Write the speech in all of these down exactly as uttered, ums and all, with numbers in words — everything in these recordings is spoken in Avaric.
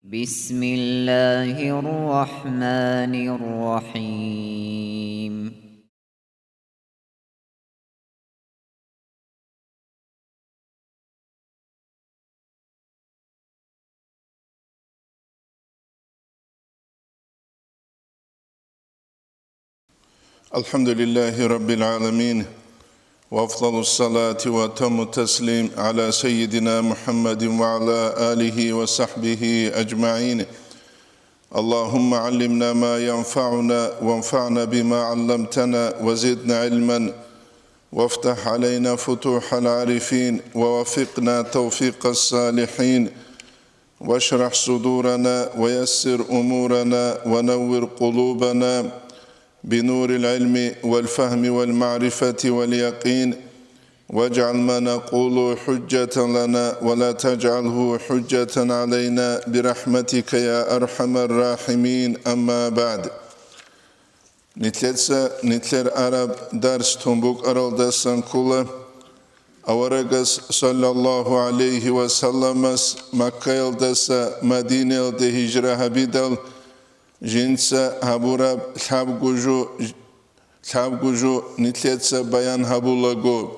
بسم الله الرحمن الرحيم. الحمد لله رب العالمين، وأفضل الصلاة وأتم التسليم على سيدنا محمد وعلى آله وصحبه أجمعين. اللهم علمنا ما ينفعنا وانفعنا بما علمتنا وزدنا علما وافتح علينا فتوح العارفين ووفقنا توفيق الصالحين واشرح صدورنا ويسر أمورنا ونور قلوبنا بنور العلم والفهم والمعرفة واليقين واجعل ما نقول حجة لنا ولا تجعله حجة علينا برحمتك يا أرحم الراحمين. أما بعد. Нилъеца нилъер араб дарс тун букӀаралдасан ккола аварагас, саллаллагьу гӀалайгьи ва салламас, Маккаялдаса Мадинаялде гьижра гьабидал, жинца гьабураб лъабго жо, лъабго жо нилъеца баян гьабулаго.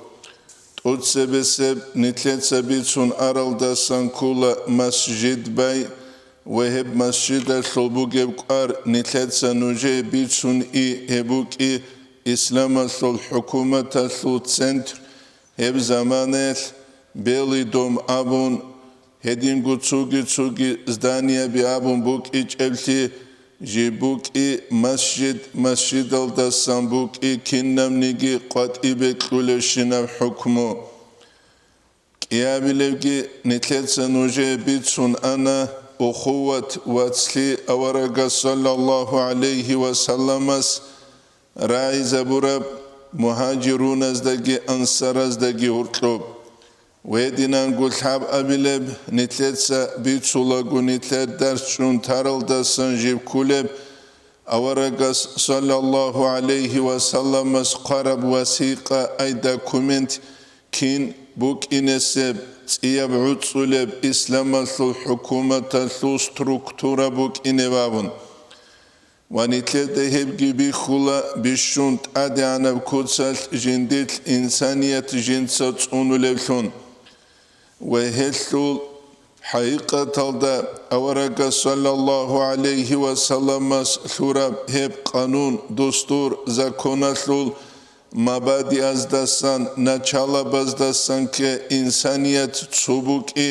ТӀоцебесеб нилъеца бицун аралдасан ккола масжид бай ва гьеб масжидалъул бугеб кӀвар нилъеца нужее бицун и гьеб букӀи исламалъул хӀукуматалъул центр, гьеб заманаялъ Белый дом абун, гьединго цоги-цоги зданияби абун букӀичӀеблъи, жиб букӀи масжид, масжидалдасан букӀи кинабниги къватӀибе кьулебщинаб хӀукму. КӀиабилебги нилъеца нужее бицун ана, ухуват вацлъи аварагас саллаллагьу гӀалайгьи ва салламас рагӀизабураб мугьажируназдаги ансараздаги гьоркьоб. Гьединанго лъабабилеб, нилъеца бицулаго нилъер дарс чӀун таралдасан жиб кколеб, аварагас саллаллагьу гӀалайгьи ва салламас хъвараб васикъа, ай документ, кин букӀинесеб, цӀияб гӀуцӀулеб исламалъул хӀукуматалъул структура букӀинеб абун. Ва нилъеда гьебги бихьула бищун тӀадегӀанаб куцалъ жиндилъ инсаният жинца цӀунулевлъун. Ва гьелъул хӀакъикъаталда аварагас саллаллагьу гӀалайгьи ва салламас лъураб гьеб къанун, дустур, законалъул мабадиаздасан, началабаздасан кке инсаният цо букӀи,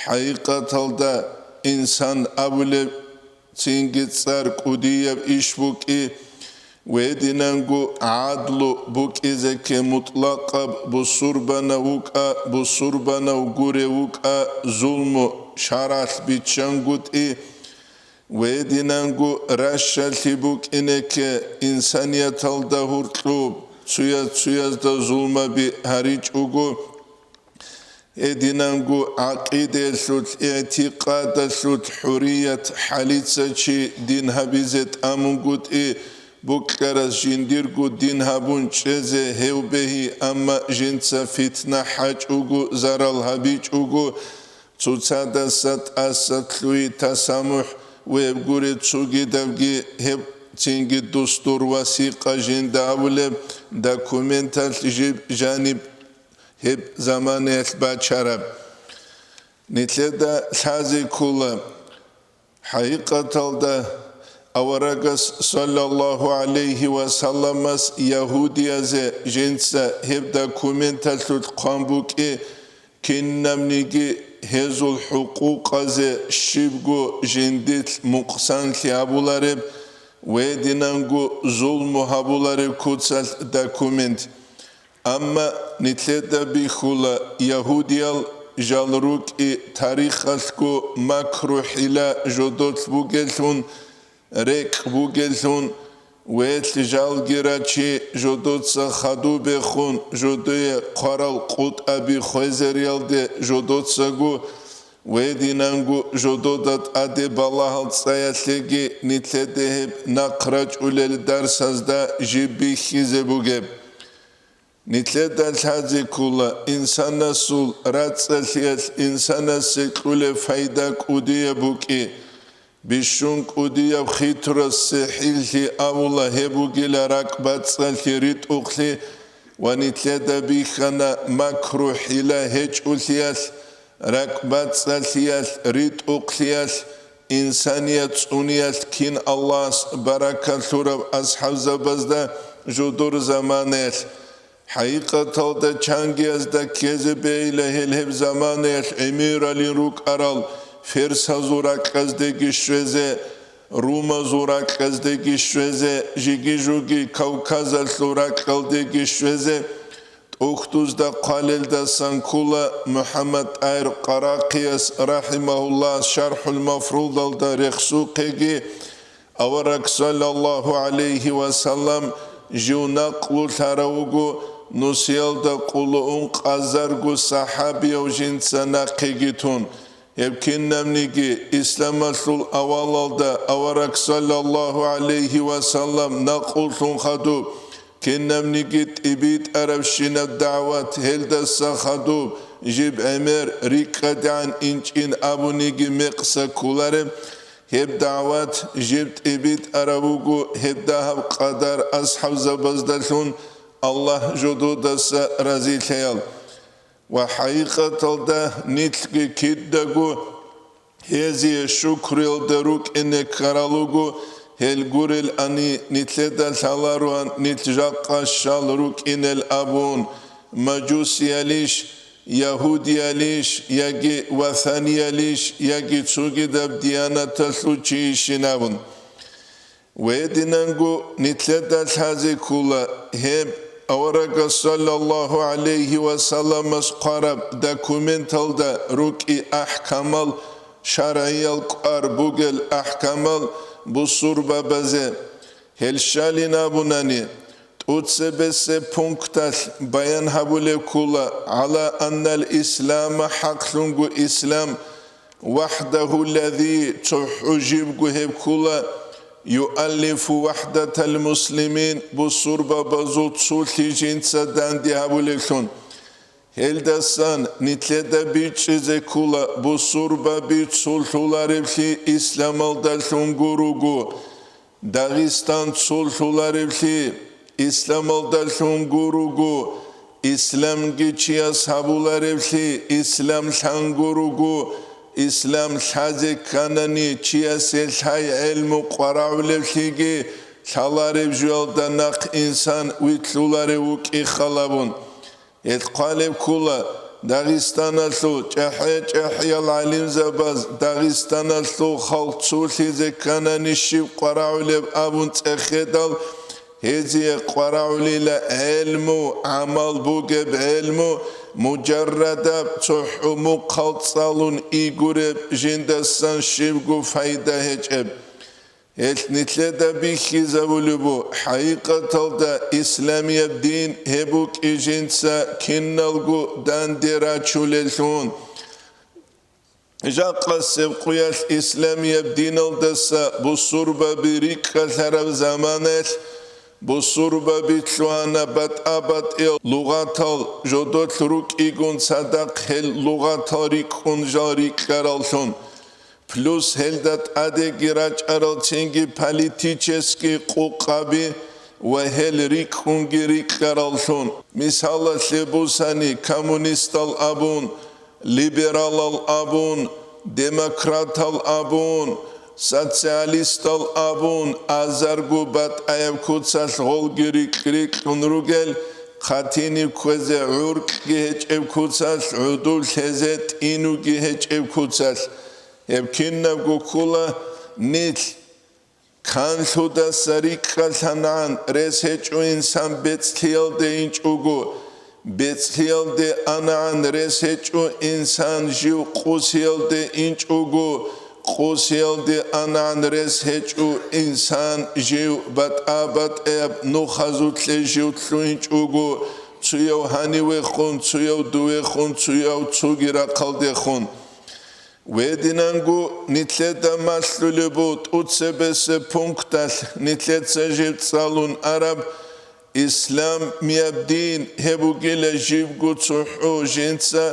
хӀакъикъаталда инсан абулеб цинги цӀар кӀудияб иш букӀи, гьединанго гӀадлу букӀизе кке мутӀлакъаб бусурбанав вукӀа, бусурбанав гурев вукӀа, зулму шаргӀалъ биччангутӀи, гьединанго ращалъи букӀине кке инсанияталда гьоркьоб цуяз-цуязда зулмаби гьаричӀого, гьединанго гӀакъидаялъулъ, игӀтикъадалъулъ хӀурият хӀалица чи дин гьабизе тӀамунгутӀи, букӀарас жиндирго дин гьабун чӀезе гьев бегьи, амма жинца фитна хӀачӀого, зарал гьабичӀого, цоцадаса тӀаса лъугьи тасамухӀ, веб гуре цогидабги гьеб цинги дустур васикъа жинда абулеб документалъ жиб жаниб гьеб заманаялъ бачараб. Нилъеда лъазе ккола, хӀакъикъаталда аварагас саллаллагьу гӀалайгьи ва салламас ягьудиязе жинца гьеб документалъулъ хъван букӀи, кинабниги гьезул хӀукъукъазе щибго жиндилъ мукъсанлъи гьабулареб, гьединанго зулму гьабулареб куцалъ документ. Амма нилъеда бихьула, ягьудиял жал рукӀи тарихалъго макру-хӀила жодолъ бугеллъун, рекӀкӀ бугеллъун, велъ жалги рачи жодоца хадубехун, жодое хъварал къутӀаби хвезариялде жодоцаго, гьединанго жодода тӀаде балагьал цӀаялъеги нилъеде гьеб нахъ рачӀулел дарсазда жиб бихьизе бугеб. Нилъеда лъазе ккола, инсанасул рацӀцӀалъиялъ инсанасе кьулеб пайда кӀудияб букӀи, Бищун кӀудияб хитурас сихӀиллъи абула, гьеб бугила ракӀбацӀцӀалъи, ритӀухълъи ва нилъеда бихьана макру-хӀила гьечӀолъиялъ, ракӀбацӀцӀалъиялъ, ритӀухълъиялъ, инсаният цӀуниялъ кин Аллагьас баракат лъураб асхӀабзабазда жудур заманаялъ. ХӀакъикъаталда чангиязда ккезе бегьила гьел гьеб заманаялъ гӀемералин рукӀарал ферсазул ракьаздеги щвезе, румазул ракьаздеги щвезе, жиги-жуги Кавказалъул ракьалдеги щвезе. ТӀухьдузда хъвалелдасан ккола МухӀаммад ТӀагьир Къарахъияс, рахӀимагьуллагь, ШархӀул Мафрудалда рехсухъеги, Авараг, саллаллагьу гӀалайгьи ва саллам, жив накълулъарав вуго нусиялда къуллугӀун къазарго сахӀабияв жинца нахъеги тун. Гьеб кинабниги исламалъул авалалда авараг, саллаллагьу гӀалайгьи ва саллам, накълулъун хадуб, кинабниги тӀибитӀарабщинаб дагӀват, гьелдаса хадуб жиб гӀемер рикӀкӀадегӀан инчӀин абуниги мекъса кколареб. Гьеб дагӀват жиб тӀибитӀараб буго гьеб дагьаб къадар асхӀабзабаздалъун, Аллагь жододаса разилъаял. Ва хӀакъикъаталда нилъги кидаго гьезие шукруялда рукӀине ккарал руго, гьел гурелани нилъеда лъалароан нилъ жакъа щал рукӀинел абун, мажусиялищ, ягьудиялищ, яги васаниялищ, яги цогидаб диянаталъул чийищин абун. Гьединанго нилъеда лъазе ккола гьеб аварагас, саллаллагьу гӀалайгьи ва салламас хъвараб документалда рукӀи ахӀкамал, шаргӀиял кӀвар бугел ахӀкамал бусурбабазе. Гьел щалин абунани, тӀуцебесеб пункталъ баян гьабулеб ккола: «ГӀала аннал ислама», хӀакълъунго ислам, «вахӀдагьу лази», цохӀо жибго гьеб ккола, «юаллифу вахӀдатал муслимин», бусурбабазул цолъи жинца данде гьабулеблъун. Гьелдасан нилъеда бичӀчӀизе ккола бусурбаби цолъулареблъи исламалдалъун гуруго, Дагъистан цолъулареблъи исламалдалъун гуруго, исламги чияс гьабулареблъи ислам лъан гуруго, ислам лъазе кканани чиясе лъай гӀелму къварагӀулеблъиги лъалареб жуялда нахъ инсан витлъуларев вукӀи халабун. Гьел хъвалеб ккола, Дагъистаналъул чӀахӀи-чӀахӀиял гӀалимзабаз Дагъистаналъул халкъ цолъизе кканани щиб къварагӀулеб абун цӀехедал, гьезие къварагӀулила гӀелму, гӀамал бугеб гӀелму, мужаррадаб цохӀо мухъал цӀалун игуреб жиндасан щибго пайда гьечӀеб. Гьелъ нилъеда бихьизабулеб бу, хӀакъикъаталда исламияб дин гьеб букӀи жинца киналго данде рачулеллъун. Жакъасеб къуялъ исламияб диналдаса бусурбаби рикӀкӀалъараб заманаялъ, бусурбаби лъугьана батӀа-батӀиял лугъатал, жодолъ рукӀигун цадахъ гьел лугъатал рикӀкӀун жал рикӀкӀараллъун. Плюс гьелда тӀадеги рачӀарал цинги политический къукъаби ва гьел рикӀкӀунги рикӀкӀараллъун. Мисалалъе бусани, коммунистал абун, либералал абун, демократал абун, социалистал абун, азарго батӀаяб куцалъ гъолги рикь-рикьун ругел, хъатиниб кквезе гӀуркьги гьечӀеб куцалъ, гӀодов лъезе тӀинуги гьечӀеб куцалъ. Гьеб кинабго ккола нилъ. Канлъудаса рикӀкӀалъанагӀан рес гьечӀо инсан бецӀлъиялде инчӀого, бецӀлъиялде анагӀан рес гьечӀо инсан жив къосиялде инчӀого, къосиялде анагӀан рес гьечӀо инсан жив батӀа-батӀаяб нухазулъе жив лъугьинчӀого, цуяв гьанивехун, цуяв дувехун, цуяв цоги рахъалдехун. Гьединанго нилъеда малъулеб бу тӀуцебесеб пункталъ нилъеца жиб цӀалун араб: исламияб дин гьеб бугила жибго цохӀо жинца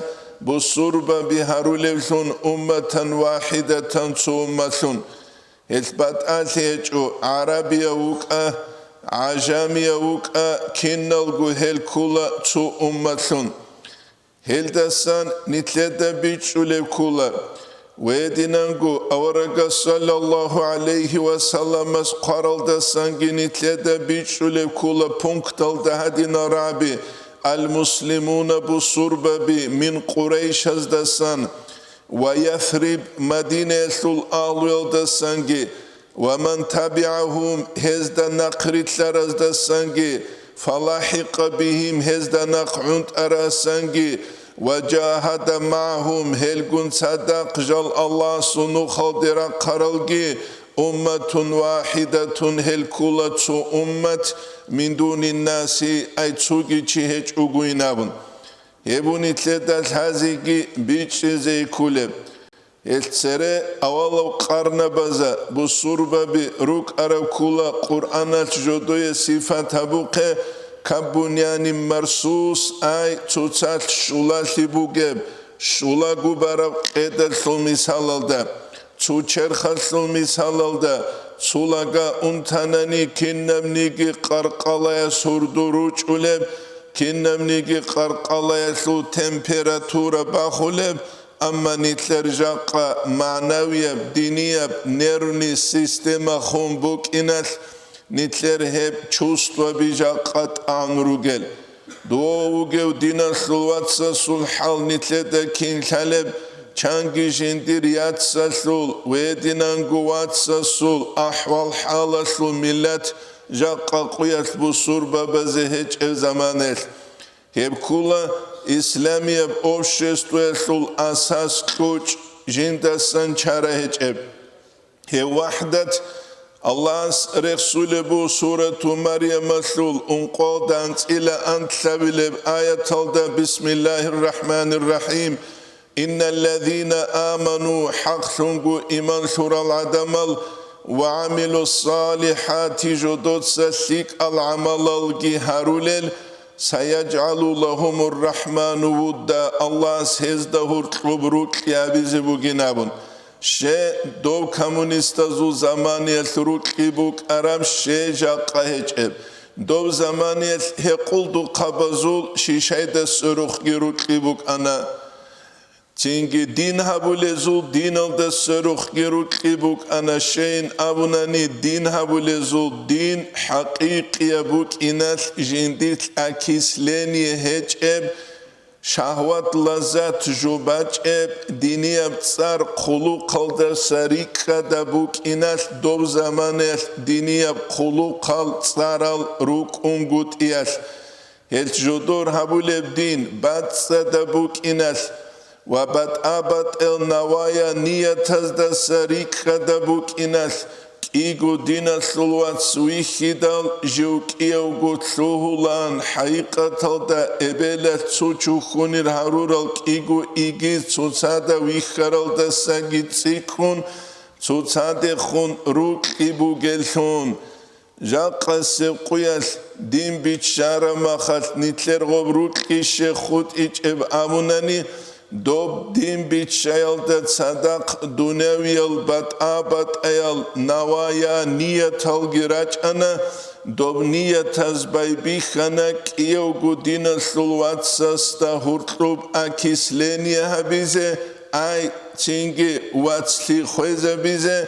бусурбаби гьарулевлъун, умматан вахӀидатан, цо умматлъун. Гьел батӀалъи гьечӀо, гӀарабияв вукӀа, гӀажамияв вукӀа, киналго гьел ккула цо умматлъун. Гьелдасан нилъеда бичӀчӀулеб ккула, гьединанго аварагас саллаллагьу гӀалайгьи ва салламас хъваралдасанги нилъеда бичӀчӀулеб ккула пункталда гьадинал рагӀаби: «Ал-муслимуна», бусурбаби, «мин Къурайшаздасан», ва Ясриб, Мадинаялъул агьлуялдасанги, «ва ман табигӀагьум», гьезда нахърилълъараздасанги, «фалахӀикъа бигьим», гьезда нахъ гӀунтӀарасанги, «ва жагьада магӀагьум», гьелгун цадахъ жал Аллагьасул нухалде рахъаралги, «умматун вахӀидатун», гьел ккула цо уммат, «мин дунин наси», ай цоги чи гьечӀогойин абун. Гьеб нилъеда лъазеги бичӀчӀизе кколеб. Гьелъ цере авалав къарнабазда бусурбаби рукӀараб ккула Къуръаналъ жодое сифат гьабухъе: «каббунянин марсус», ай цоцалъ щулалъи бугеб, щула губараб къедалъул мисалалда, цо черхалъул мисалалда, цо лага унтанани кинабниги къаркъалаяс гьурду ручӀулеб, кинабниги къаркъалаялъул температура бахулеб, амма нилъер жакъа магӀнавияб, динияб, нервный системахун букӀиналъ, нилъер гьеб чувствоби жакъа тӀагӀун ругел. Дов вугев диналъул вацасул хӀал нилъеда кин лъалеб, чанги жиндир яцалъул, гьединанго вацасул ахӀвал-хӀалалъул миллат жакъа къуялъ бусурбабазе гьечӀеб заманаялъ. Гьеб ккула исламияб обществоялъул асас кьучӀ, жиндасан чара гьечӀеб. Гьев вахӀдат Аллагьас рехсулеб буго Сурату Марьямалъул ункъоялда анцӀила анлъабилеб аяталда: «Бисмиллагьир рахӀманир рахӀим. Инналлазина аману», хӀакълъунго иман лъурал гӀадамал, «ва гӀамилуссалихӀати», жодоца лъикӀал гӀамалалги гьарулел, «сайяжгӀалу лагьумур рахӀману вудда», Аллагьас гьезда гьоркьоб рокьи гьабизе бугин абун. Щай доб коммунистазул заманиялъ рокьи букӀараб, щай жакъа гьечӀеб? Доб заманиялъ гьекъолдухъабазул шишайда сверухъги рокьи букӀана. Цинги дин гьабулезул диналда сверухъги рокьи букӀана, щайин абунани, дин гьабулезул дин хӀакъикъияб букӀиналъ жиндилъ окисление гьечӀеб, шагьват-лаззат жо бачӀеб, динияб цӀар хъулухъалдаса рикӀкӀадаб букӀиналъ, доб заманаялъ динияб хъулухъал цӀарал рукӀунгутӀиялъ. Гьел жодор гьабулеб дин бацӀцӀадаб букӀиналъ ва батӀа-батӀел навая ниятаздаса рикӀкӀадаб букӀиналъ, кӀиго диналъул вац вихьидал, жив кӀиявго лъугьулаан, хӀакъикъаталда эбелалъ цо чухьунир гьарурал кӀиго игиз цоцада вихьаралдасаги цӀикӀкӀун, цоцадехун рукьи бугеллъун. Жакъасеб къуялъ дин биччараб махалъ нилъер гъоб рукьи щай хутӀичӀеб абунани, доб дин биччаялда цадахъ дунявиял батӀа-батӀаял навая нияталги рачӀана, доб ниятаз байбихьана кӀиявго диналъул вацасда гьоркьоб окисление гьабизе, ай, цинги вацлъи хвезабизе,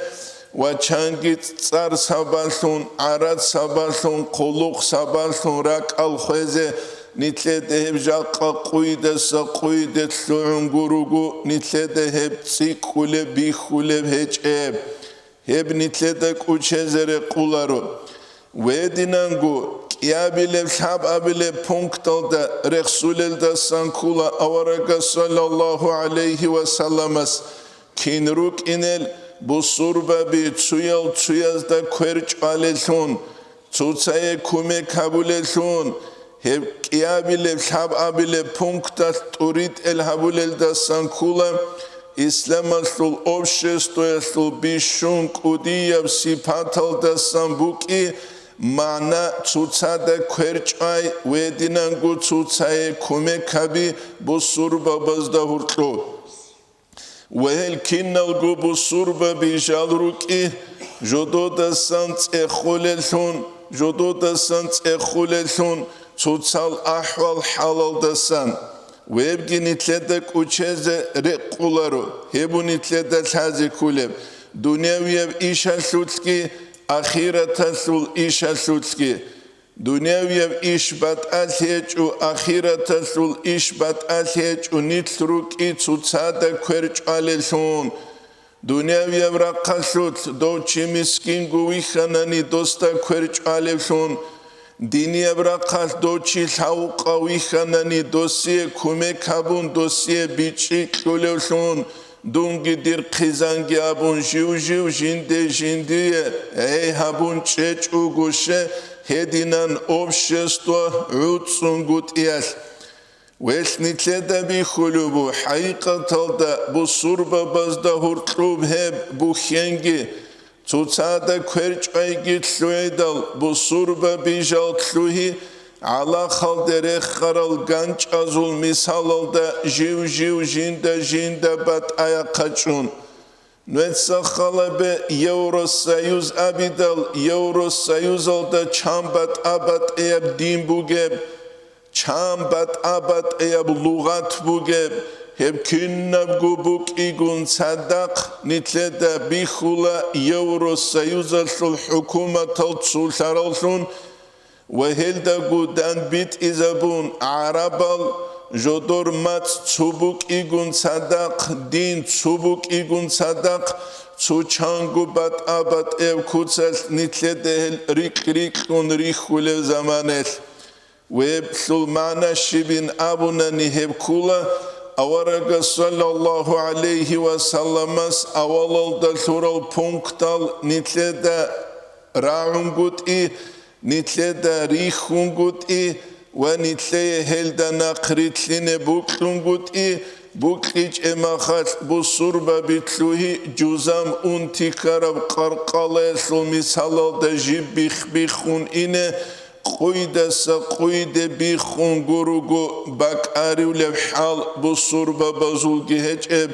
ва чанги цӀар сабаблъун, гӀарац сабаблъун, хъулухъ сабаблъун ракӀал хвезе, нилъеда гьеб жакъа къуйдаса къуйде лъугӀун гуруго, нилъеда гьеб цӀикӀкӀулеб бихьулеб гьечӀеб. Гьеб нилъеда кӀучезе рекъоларо. Гьединанго кӀиабилеб-лъабабилеб пункталда рехсулелдасан ккола аварагас саллаллагьу гӀалайгьи ва салламас: кин рукӀинел бусурбаби цоял цоязда квер чӀвалеллъун, цоцае кумек гьабулеллъун? Гьеб кӀиабилеб-лъабабилеб пункталъ тӀуритӀел гьабулелдасан ккола, исламалъул обществоялъул бищун кӀудияб сипаталдасан букӀи, магӀна цоцада квер чӀвай, гьединанго цоцае кумек гьаби бусурбабазда гьоркьоб. Ва гьел киналго бусурбаби жал рукӀи, жододасан цӀехолеллъун, жододасан цӀехолеллъун, цоцал ахӀвал-хӀалалдасан. Вебги нилъеда кӀучезе рекъоларо, гьеб нилъеда лъазе кколеб, дунявияб ишалъулъги, ахираталъул ишалъулъги. Дунявияб иш батӀалъи гьечӀо, ахираталъул иш батӀалъи гьечӀо, нилъ рукӀи цоцазда квер чӀвалеллъун. Дунявияб рахъалъулъ дов чи мискинго вихьанани, досда квер чӀвалевлъун, динияб рахъалъ дов чи лъавукъав вихьанани, досие кумек гьабун, досие бичӀчӀи кьолевлъун, дунги дир хъизанги абун, жив-жив жинде-жиндие гӀей гьабун чӀечӀого, щай гьединан общество гӀуцӀцӀунгутӀиялъ. Велъ нилъеда бихьулеб буго, хӀакъикъаталда бусурбабазда гьоркьоб гьеб бухьенги, цоцазда квер чӀвайги лъугӀидал, бусурбаби жал лъугьи, гӀалахалде рехарал ганчӀазул мисалалда жив-жив жинда-жинда батӀаяхъа чӀун. Нуеца халабе Евросоюз абидал, Евросоюзалда чан батӀа-батӀияб дин бугеб, чан батӀа-батӀияб лугъат бугеб, гьеб кинабго букӀигун цадахъ нилъеда бихьула Евросоюзалъул хӀукуматал цолъараллъун ва гьелдаго данбитӀизабун гӀарабал жодор мацӀ цо букӀигун цадахъ, дин цо букӀигун цадахъ, цо чанго батӀа-батӀияб куцалъ нилъеда гьел рикь-рикьун рихьулев заманалъ. Веблъул магӀна щибин абунани гьеб ккула, аварагас саллаллагьу гӀалайгьи ва салламас авалалда лъурал пунктал нилъеда рагӀунгутӀи, нилъеда рихьунгутӀи ва нилъее гьелда нахърилълъине бокьунгутӀи, бокьичӀеб мехалъ бусурбаби лъугьи жузам унти ккараб къаркъалаялъул мисалалда жиб бих-биххун ине, къойдаса къойде биххун гуруго бакӀарулеб хӀал бусурбабазулги гьечӀеб,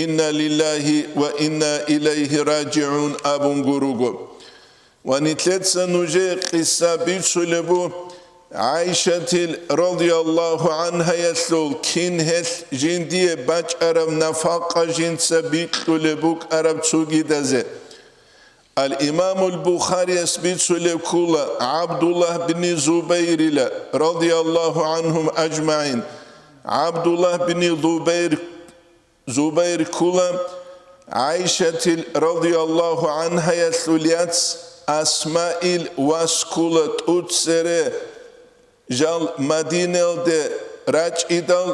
«Инна лиллагьи ва инна илайгьи ражигӀун» абун гуруго. Ва нилъеца нужее къиса бицулеб буго ГӀайшатил радияллагьу гӀанхаялъул, кин гьелъ жиндие бачӀараб нафакъа жинца бикьулеб букӀараб цогидазе. Ал-Имамул Бухарияс бицулеб ккула ГӀабдуллагь бин Зубайрила, радияллагьу гӀанхум ажмагӀин. ГӀабдуллагь бин Зубайр, Зубайр ккула ГӀайшатил радияллагьу гӀанхаялъул яц Асмаил вас ккула тӀоцере. Жал Мадинаялде рачӀидал,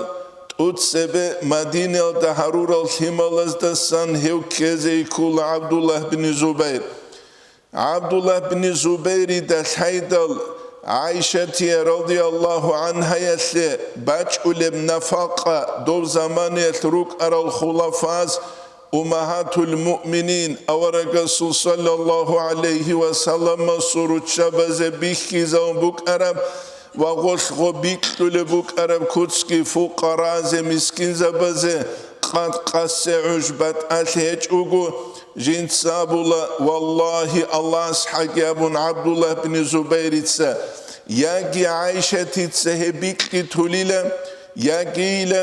тӀоцебе Мадинаялда гьарурал лъималаздасан гьев ккезе ккула ГӀабдуллагь бин Зубайр. ГӀабдуллагь бин Зубайрида лъайдал, ГӀайшатие радияллагьу гӀанхаялъе бачӀулеб нафакъа дов заманаялъ рукӀарал хулафаз, уммагьатул муъминин, аварагасул саллаллагьу гӀалайгьи ва салламасул руччабазе бихьизавун букӀараб ва гъолъго бикьулеб букӀараб куцги фукъаразе, мискинзабазе къад-къасе гӀуж батӀалъи гьечӀого, жинца абула, валлагьи, Аллагьас хӀаги абун ГӀабдуллагь бин Зубайрица, яги ГӀайшатица гьеб бикьи тулила, ягийила,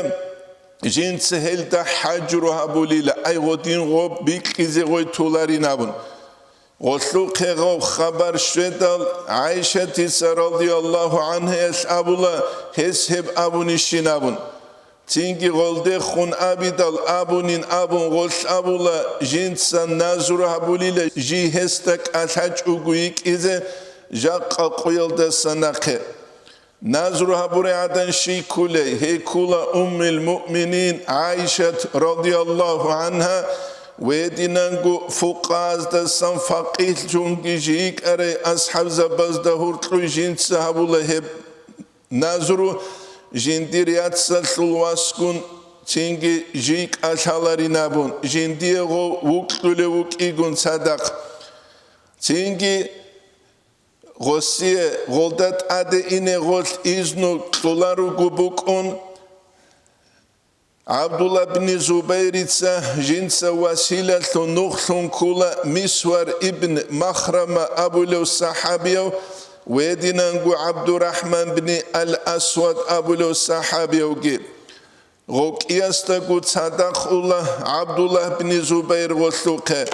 жинца гьелда хӀажру гьабулила, ай гъодин гъоб бикьизе гъой туларин абун. Гъолъухъе гъов хабар щведал, ГӀайшатица радияллагьу гӀанхаялъ абула, гьес гьеб абунищин абун. Цинги гъолдехун абидал абунин абун гъолъ абула, жинца назру гьабулила жий гьесда кӀалъачӀого йикӀизе жакъа къуялдаса нахъе. Назру гьабурай гӀадан щий ккулей? Гьей ккула Уммул Муъминин ГӀайшат радияллагьу гӀанхӀа, гьединанго фукъараздасан факъигьлъунги жийикӀарай асхӀабзабазда гьоркьуй жинца гьабула гьеб назру, жиндир яцалъул васгун цинги жий кӀалъаларин абун, жиндие гъов вукьулев вукӀигун цадахъ. Цинги гъосие гъолда тӀаде ине гъолъ изну кьоларуго букӀун, ГӀабдулла бни Зубайрица жинца василалъун нухлъун ккула Мисвар ибн Махрама абулев сахӀабияв ва гьединанго ГӀабдурахӀман бни ал-Асвад абулев сахӀабиявги. Гъов кӀиясдаго цадахъ ула ГӀабдулла бни Зубайр гъолъухъе.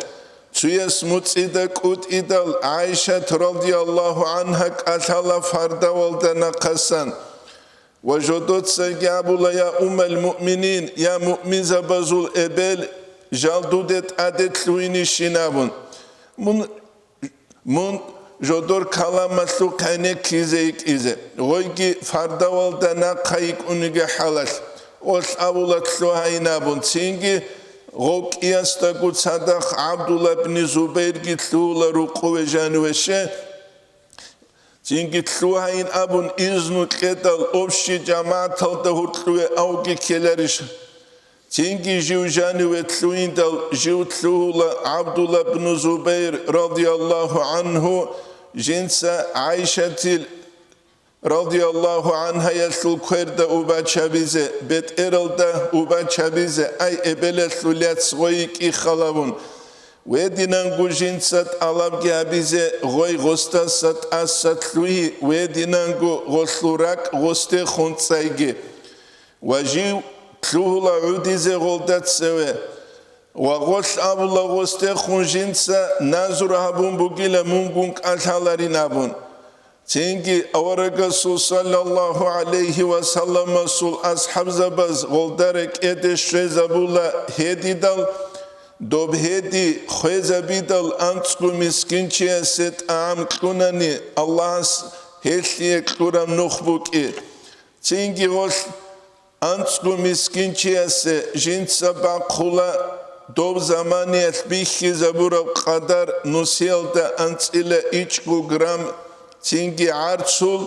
Цуяс муцӀида кӀутӀидал ГӀайшат радияллагьу гӀангьа кӀалъала фардавалда нахъасан. Ва жодоцаги абула: «Я уммал муъминин, я муъминзабазул эбел, жал дуде тӀаде лъугьинищин», – абун. Мун, мун жодор каламалъухъ гӀенеккизе йикӀизе, гъойги фардавалда нахъа йикӀуниги хӀалалъ, гъолъ абула лъугьайин абун. Цинги гъов кӀиясдаго цадахъ ГӀабдулла бни Зубайрги лъугьула рукъуве жаниве ще. Цинги лъугьайин абун изну кьедал, общий жамагӀаталда гьоркьове авги ккеларищ? Цинги жив жаниве лъугьиндал, жив лъугьула ГӀабдулла бну Зубайр радияллагьу гӀангьу жинца ГӀайшатил радияллагьу гӀангьаялъул кверда убачабизе, бетӀералда убачабизе, ай, эбелалъул яц гъой йикӀи халавун. Гьединанго жинца тӀалабги гьабизе гъой гъосдаса тӀаса лъугьи, гьединанго гъолъул ракӀ гъосдехун цӀайги. Ва жив лъугьула гӀодизе гъолда цеве. Ва гъолъ абула гъосдехун жинца назру гьабун бугила мунгун кӀалъаларин абун. Цинги аварагасул саллаллагьу гӀалайгьи ва салламасул асхӀабзабаз гъолда рекӀеде щвезабула гьедидал, доб гьеди хвезабидал анцӀго мискинчиясе тӀагӀам кьунани Аллагьас гьелъие кьураб нух букӀи. Цинги гъолъ анцӀго мискинчиясе жинца бахъула доб заманиялъ бихьизабураб къадар нусиялда анцӀила ичӀго грамм цинги гӀарцул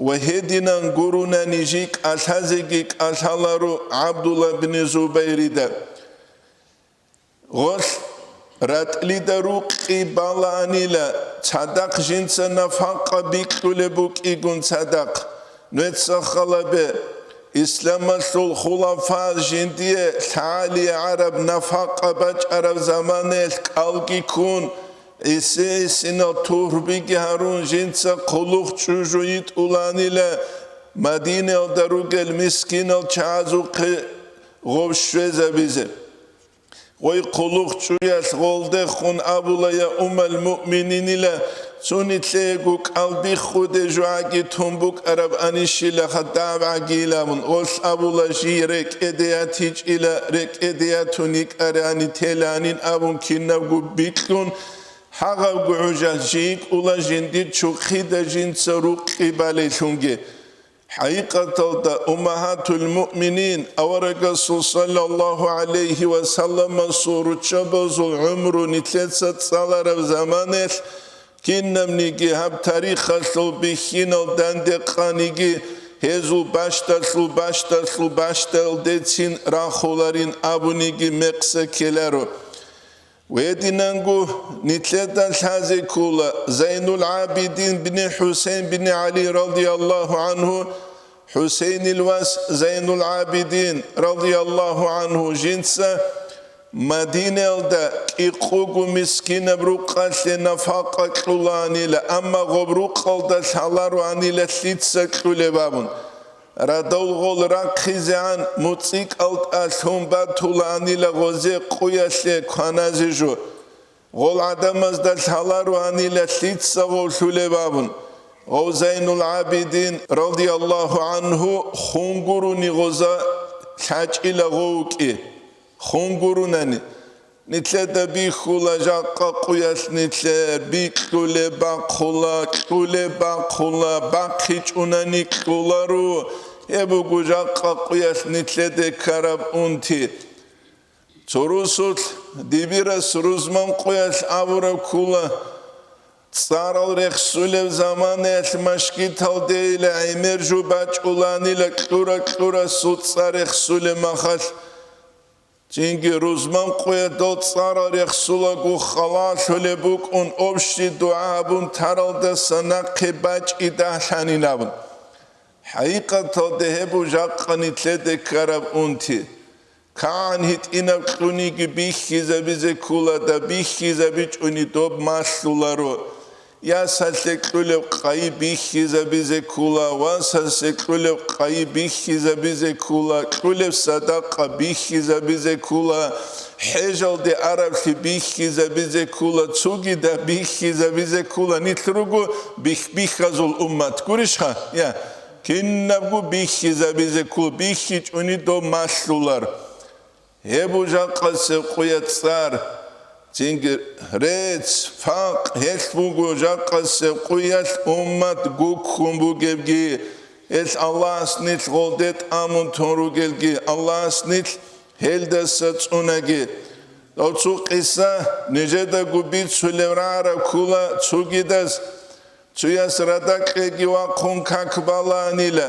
ва гьединан гурунани жий кӀалъазеги кӀалъаларо ГӀабдулла бни Зубайрида. Гъолъ ратӀлида рукъи балаанила, цадахъ жинца нафакъа бикьулеб букӀигун цадахъ. Нуеца халабе, исламалъул хулафа жиндие лъагӀалие гӀараб нафакъа бачӀараб заманаялъ кӀалги ккун, гӀиси-гӀисинал турбиги гьарун, жинца хъулухъ чӀужу йитӀуланила Мадинаялда ругел мискинал чагӀазухъе гъов щвезабизе. Гъой хъулухъ чӀуялъ гъолдехун абула: «Я уммал муъмининила, цо нилъего кӀалбихъуде жугӀаги тун букӀараб анищила хадаб гӀагилабун», гъолъ абула: «Жий рекӀеде ятичӀила, рекӀеде ятун йикӀарани теланин», абун кинабго бикьун, гьагъабго гӀужалъ жий йикӀула жиндир чурхъида жинца рукъи балейлъунги. ХӀакъикъаталда, уммагьатул муъминин, аварагасул саллаллагьу гӀалайгьи ва салламасул руччабазул гӀумру нилъеца цӀалараб заманаялъ, кинабниги гьаб тарихалъул бихьинал данде къаниги, гьезул бащдалъул, бащдалъул, бащдалдецин рахуларин абуниги мекъса ккеларо. Гьединанго нилъеда лъазе ккола Зайнул ГӀабидин бни ХӀусейн бни ГӀали радияллагьу гӀангьу, ХӀусейнил вас Зайнул ГӀабидин радияллагьу гӀангьу жинца Мадинаялда кӀикъого мискинаб рукъалъе нафакъа кьулаанила, амма гъоб рукъалда лъалароанила лъица кьулеб абун. Радал гъол рахъизегӀан муцӀикӀалтӀа лъун батулаанила гъозе къуялъе кваназе жо. Гъол гӀадамазда лъалароанила лъица гъов лъулеб абун. Гъов Зайнул ГӀабидин радияллагьу гӀангьу хун гурони гъоза лъачӀила гъов вукӀи. Хун гуронани, нилъеда бихьула жакъа къуялъ нилъер, бикьулеб бахъула, кьулеб бахъула, бахъичӀунани кьуларо, гьеб буго жакъа къуялъ нилъеде ккараб унти. Цо русулъ дибирас рузман къуялъ абураб ккула, цӀарал рехсулеб заманаялъ машгиталдейила гӀемер жо бачӀуланила кьура-кьурасул цӀар рехсулеб махалъ. Цинги рузман къуядал цӀарал рехсулаго халалъулеб букӀун, общий дугӀа гьабун таралдаса нахъе бачӀи дагьлъанин абун. ХӀакъикъаталда гьеб буго жакъа нилъеде ккараб унти. КагӀан гьитӀинаб кьуниги бихьизабизе ккола, даб бихьизабичӀони доб малъуларо. Ясалъе кьулеб къайи бихьизабизе ккола, васасе кьулеб къайи бихьизабизе ккола, кьулеб садакъа бихьизабизе ккола, хӀежалде араблъи бихьизабизе ккола, цогидаб бихьизабизе ккола. Нилъ руго бихь-бихьазул уммат. Гурищха? Я. Кинабго бихьизабизе ккола, бихьичӀони доб малъулар. Гьеб буго жакъасеб къуя цӀар, цинги рецц, факъ, гьелъ буго жакъасеб къуялъ уммат гуккун бугебги, гьелъ Аллагьас нилъ гъолде тӀамун тун ругелги, Аллагьас нилъ гьелдаса цӀунаги. Дов цо къиса нижедаго бицулеб рагӀараб ккола цогидас. Цояс радакьеги вахъун как баланила,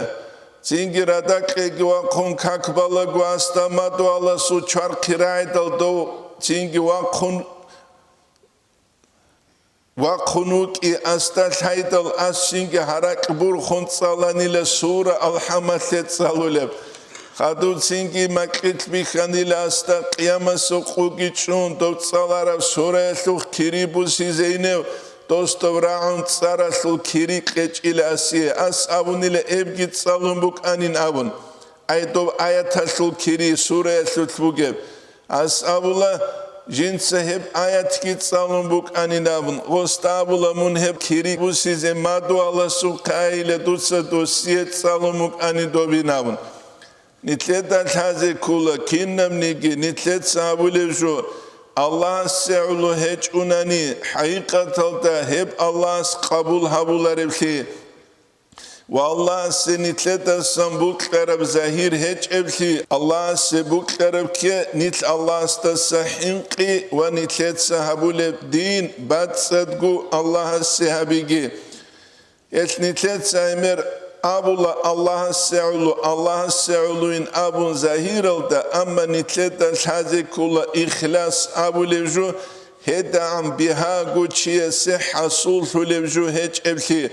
цинги радакьеги вахъун как балаго асда мадугьаласул чвархъи рагӀидал дов цинги вахъун, вахъун вукӀи асда лъайдал, ас цинги гьаракь бурхун цӀаланила сура Алхамалъе цӀалулеб. Хадуб цинги макьилъ бихьанила асда къиямасул къуги чӀун, дов цӀалараб сураялъухъ кири бусизе инев, дос доб рагӀун цӀаралъул кири кьечӀила асие. Ас абунила эбги цӀалун букӀанин абун. Ай доб аяталъул кири, сураялъулъ бугеб. Ас абула, жинца гьеб аятги цӀалун букӀанин абун. Гъосда абула, мун гьеб кири бусизе мадугьаласухъе айила, дуца досие цӀалун букӀанин добин абун. Нилъеда лъазе ккола, кинабниги нилъеца гьабулеб жо Аллагьасе гӀоло гьечӀунани, хӀакъикъаталда гьеб Аллагьас къабул гьабулареблъи ва Аллагьасе нилъедасан букьараб загьир гьечӀеблъи, Аллагьасе букьараб кке нилъ Аллагьасдаса хӀинкъи ва нилъеца гьабулеб дин бацӀцӀадго Аллагьасе гьабиги. Гьелъ нилъеца гӀемер абула Аллагьасе гӀоло, Аллагьасе гӀолойин абун загьиралда, амма нилъеда лъазе ккола ихлас абулеб жо, гьедагӀан бигьаго чиясе хӀасуллъулеб жо гьечӀеблъи.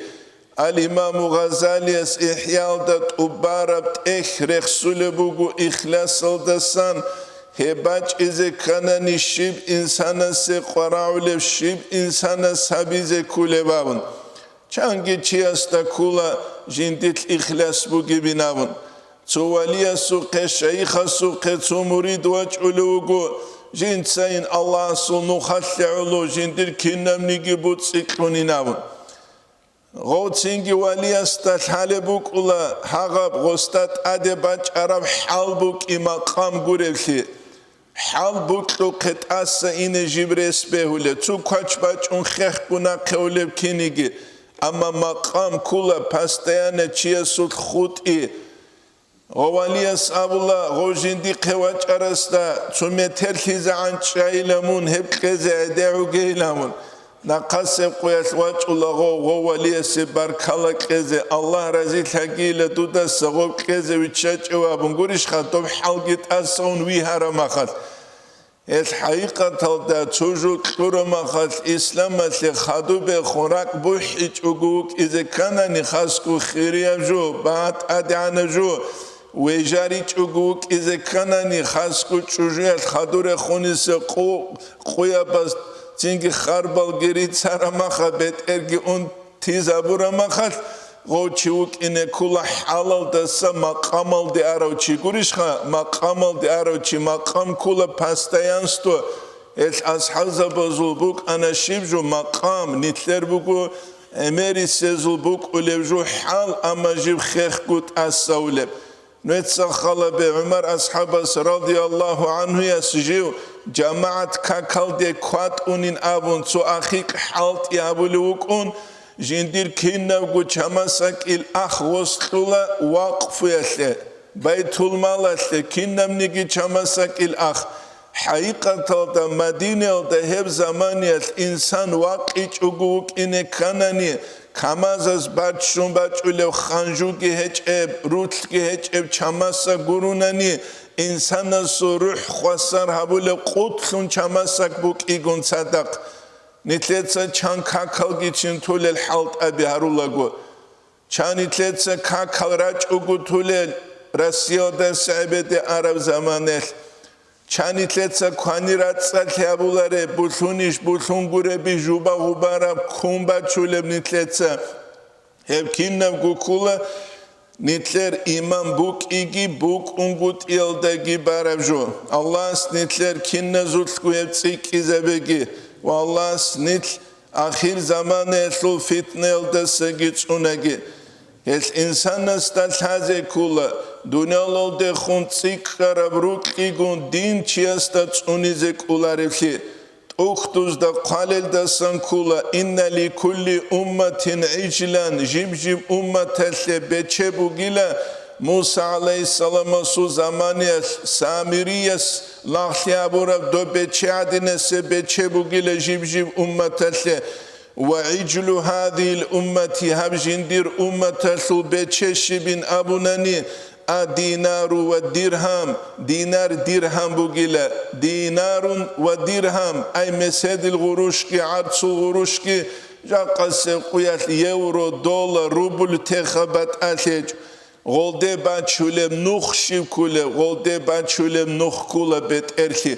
Ал-Имаму Гъазалияс ИхӀяалда тӀубараб тӀехь рехсулеб буго ихласалдасан, гьеб бачӀизе кканани щиб инсанасе къварагӀулеб, щиб инсанас гьабизе ккулеб абун. Чанги чиясда ккола жиндилъ ихлас бугебин абун. Цо валиясухъе, шайихасухъе цо мурид вачӀулев вуго, жинцайин Аллагьасул нухалъе гӀоло жиндир кинабниги буцӀцӀи кьунин абун. Гъов цинги валиясда лъалеб букӀула гьагъаб гъосда тӀаде бачӀараб хӀал букӀи макъам гуреблъи. ХӀал букьухъе тӀаса ине жиб рес бегьулеб, цо квач бачӀун хехго нахъе улеб киниги, амма макъам ккула постоянно чиясулъ хутӀи. Гъов валияс абула, гъов жиндихъе вачӀарасда цо метерлъизегӀан чӀайила мун, гьеб кьезе гӀедегӀугейила мун. Нахъасеб къуялъ вачӀула гъов, гъов валиясе баркала кьезе, Аллагь разилъагийила дудаса гъоб кьезе виччачӀев абун гурищха, доб хӀалги тӀаса ун вигьараб махалъ. Гьелъ хӀакъикъаталда цо жо кьураб махалъ исламалъе хадубехун ракӀ бухӀичӀого вукӀизе кканани, хасго хирияб жо, багьа тӀадегӀанаб жо, вежаричӀого вукӀизе кканани, хасго чӀужуялъ хадурехуниса къу-, къуябаз цинги харбалги рицараб маха бетӀерги ун тизабураб махалъ, гъов чи вукӀине ккула хӀалалдаса макъамалде арав чи гурищха, макъамалде арав чи, макъам ккула постоянство. Гьелъ асхӀабзабазул букӀана щиб жо макъам, нилъер буго гӀемерисезул букӀулеб жо хӀал, амма жиб хехго тӀасаулеб. Нуеца халабе ГӀумар асхӀабас радияллагьу гӀанхуяс жив жамагӀат какалде кватӀунин абун цо ахикь хӀалтӀи гьабулев вукӀун, жиндир кинабго чамасакӀил ах гъос кьула вакъфуялъе, байтулмалалъе, кинабниги чамасакӀил ах. ХӀакъикъаталда Мадинаялда гьеб заманиялъ инсан вакъичӀого вукӀине кканани, камазаз баччун бачӀулев ханжуги гьечӀеб, рулъги гьечӀеб чамасаг гурунани, инсанасул рухӀ хвасар гьабулеб къулъун чамасаг букӀигун цадахъ. Нилъеца чан какалги чин тулел хӀалтӀаби гьарулаго. Чан нилъеца какал рачӀого тулел Россиялда сагӀбеде араб заманалъ. Чан нилъеца квани рацӀцӀалъи абулареб, булъунищ, булъун гуреби, жуба гъубараб, ккун бачулеб нилъеца. Гьеб кинабго ккула нилъер иман букӀиги букӀунгутӀиялдаги бараб жо. Аллагьас нилъер киназулъго гьеб цӀикӀкӀизабеги ва Аллагьас нилъ ахир заманаялъул фитнаялдасаги цӀунаги. Гьелъ инсанасда лъазе ккула, дуниялалдехун цӀикӀкӀараб рукьигун дин чиясда цӀунизе кӀоларевлъи. ТӀухьдузда хъвалелдасан ккула: «Инна ликулли умматин гӀиджлан», жиб-жиб умматалъе бече бугила, Муса гӀалайгьиссаламасул заманаялъ Самирияс лагълъи абураб доб бече гӀадинасе бече бугила жиб-жиб умматалъе. «Ва гӀиджлу гьадигьил уммати», гьаб жиндир умматалъул бече щибин абунани, «а динару ва диргьам», динар диргьам бугила, динарун ва диргьам, ай меседил гъурущги гӀарцул гъурущги, жакъасеб къуялъ евро, доллар, рубль теха батӀалъечӀ. Гъолде бачулеб нух щиб ккулеб, гъолде бачулеб нух ккула бетӀерлъи.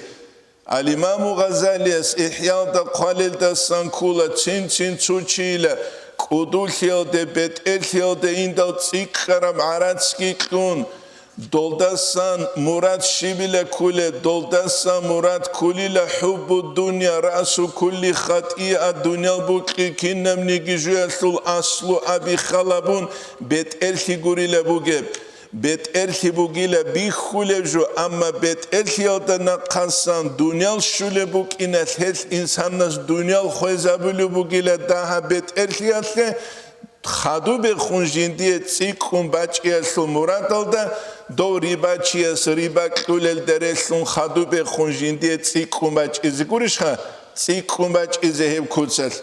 Ал-Имаму Гъазалияс ИхӀялда хъвалелдасан ккула, цин-цин цо чийила кӀудулъиялде, бетӀерлъиялде индал цӀикӀкӀараб гӀарацги кьун, долдасан мурад щибила ккулеб, долдасан мурад ккулила: «ХӀуббу дунья раъсу кулли хатӀиа», дунял букӀи кинабниги жоялъул аслу аби халабун бетӀерлъи гурила бугеб. БетӀерлъи бугила бихьулеб жо, амма бетӀерлъиялда нахъасан дуниял щулеб букӀиналъ гьелъ инсанас дуниял хвезабулеб бугила дагьаб бетӀерлъиялъе, хадубехун жиндие цӀикӀкӀун бачӀиялъул мурадалда, дов рибачияс риба кьулелда релълъун хадубехун жиндие цӀикӀкӀун бачӀизе гурищха? ЦӀикӀкӀун бачӀизе гьеб куцалъ.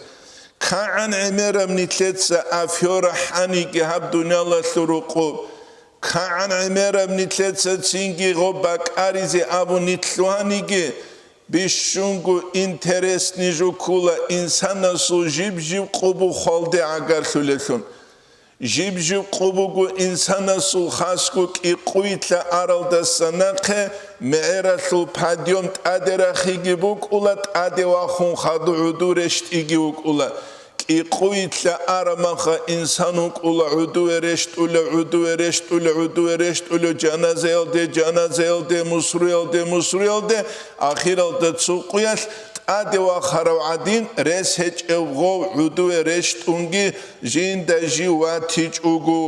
КагӀан гӀемераб нилъеца афера хӀаниги гьаб дуниялалъул рукъуб, кагӀан гӀемераб нилъеца цинги гъоб бакӀаризе абун нилъ лъугьаниги, бищунго интересни жо ккула инсанасул жиб-жиб къубу хвалде гӀагарлъулелъун. Жиб-жиб къубуго инсанасул хасго кӀикъуйилъа аралдаса нахъе мегӀералъул подъём тӀаде рахиги букӀула, тӀаде вахун хадуб гӀуду рещтӀиги вукӀула. КӀикъуйилъа арамаха инсан вукӀула гӀудуве рещтӀула, гӀудуве рещтӀула, гӀудуве рещтӀула, жаназаялде, жаназаялде, мусруялде, мусруялде, ахиралда цо къуялъ тӀаде вахарав гӀадин, рес гьечӀев гъов гӀудуве рещтӀунги жинда жив ватичӀого.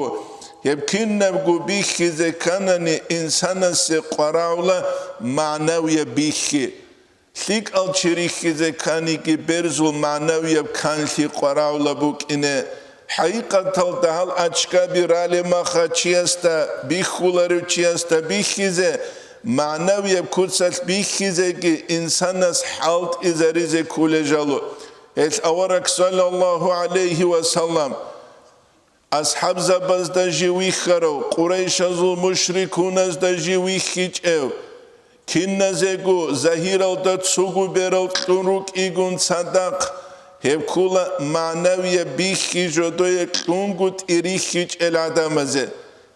Гьеб кинабго бихьизе кканани, инсанасе къварагӀула магӀнавияб бихьи. ЛъикӀал чи рихьизе кканиги берзул магӀнавияб канлъи къварагӀула букӀине. ХӀакъикъаталда гьал ачкаби ралеб маха чиясда, бихьуларев чиясда бихьизе, магӀнавияб куцалъ бихьизеги инсанас хӀалтӀизаризе кколей жало. Гьелъ авараг, саллаллагьу гӀалайгьи ва саллам, асхӀабзабазда жив вихьарав, къурайшазул мушрикуназда жив вихьичӀев, киназего загьиралда цого берал кьун рукӀигун цадахъ, гьеб ккула магӀнавияб бихьи жодое кьунгутӀи рихьичӀел гӀадамазе.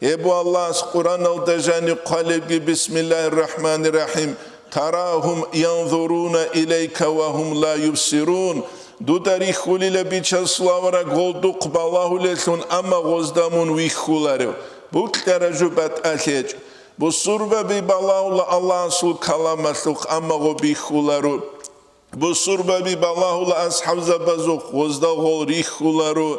Гьеб Аллагьас Къуръаналда жаниб хъвалебги: «Бисмиллагьир рахӀманир рахӀим. Тарагьум янзуруна илайка ва гьум ла юбсирун». Дуда рихьулила, бичасул авараг, гъолдухъ балагьулелъун, амма гъозда мун вихьуларев. Букьараб жо батӀалъи гьечӀо. Бусурбаби балагьула Аллагьасул каламалъухъ, амма гъо бихьуларо. Бусурбаби балагьула асхӀабзабазухъ, гъозда гъол рихьуларо.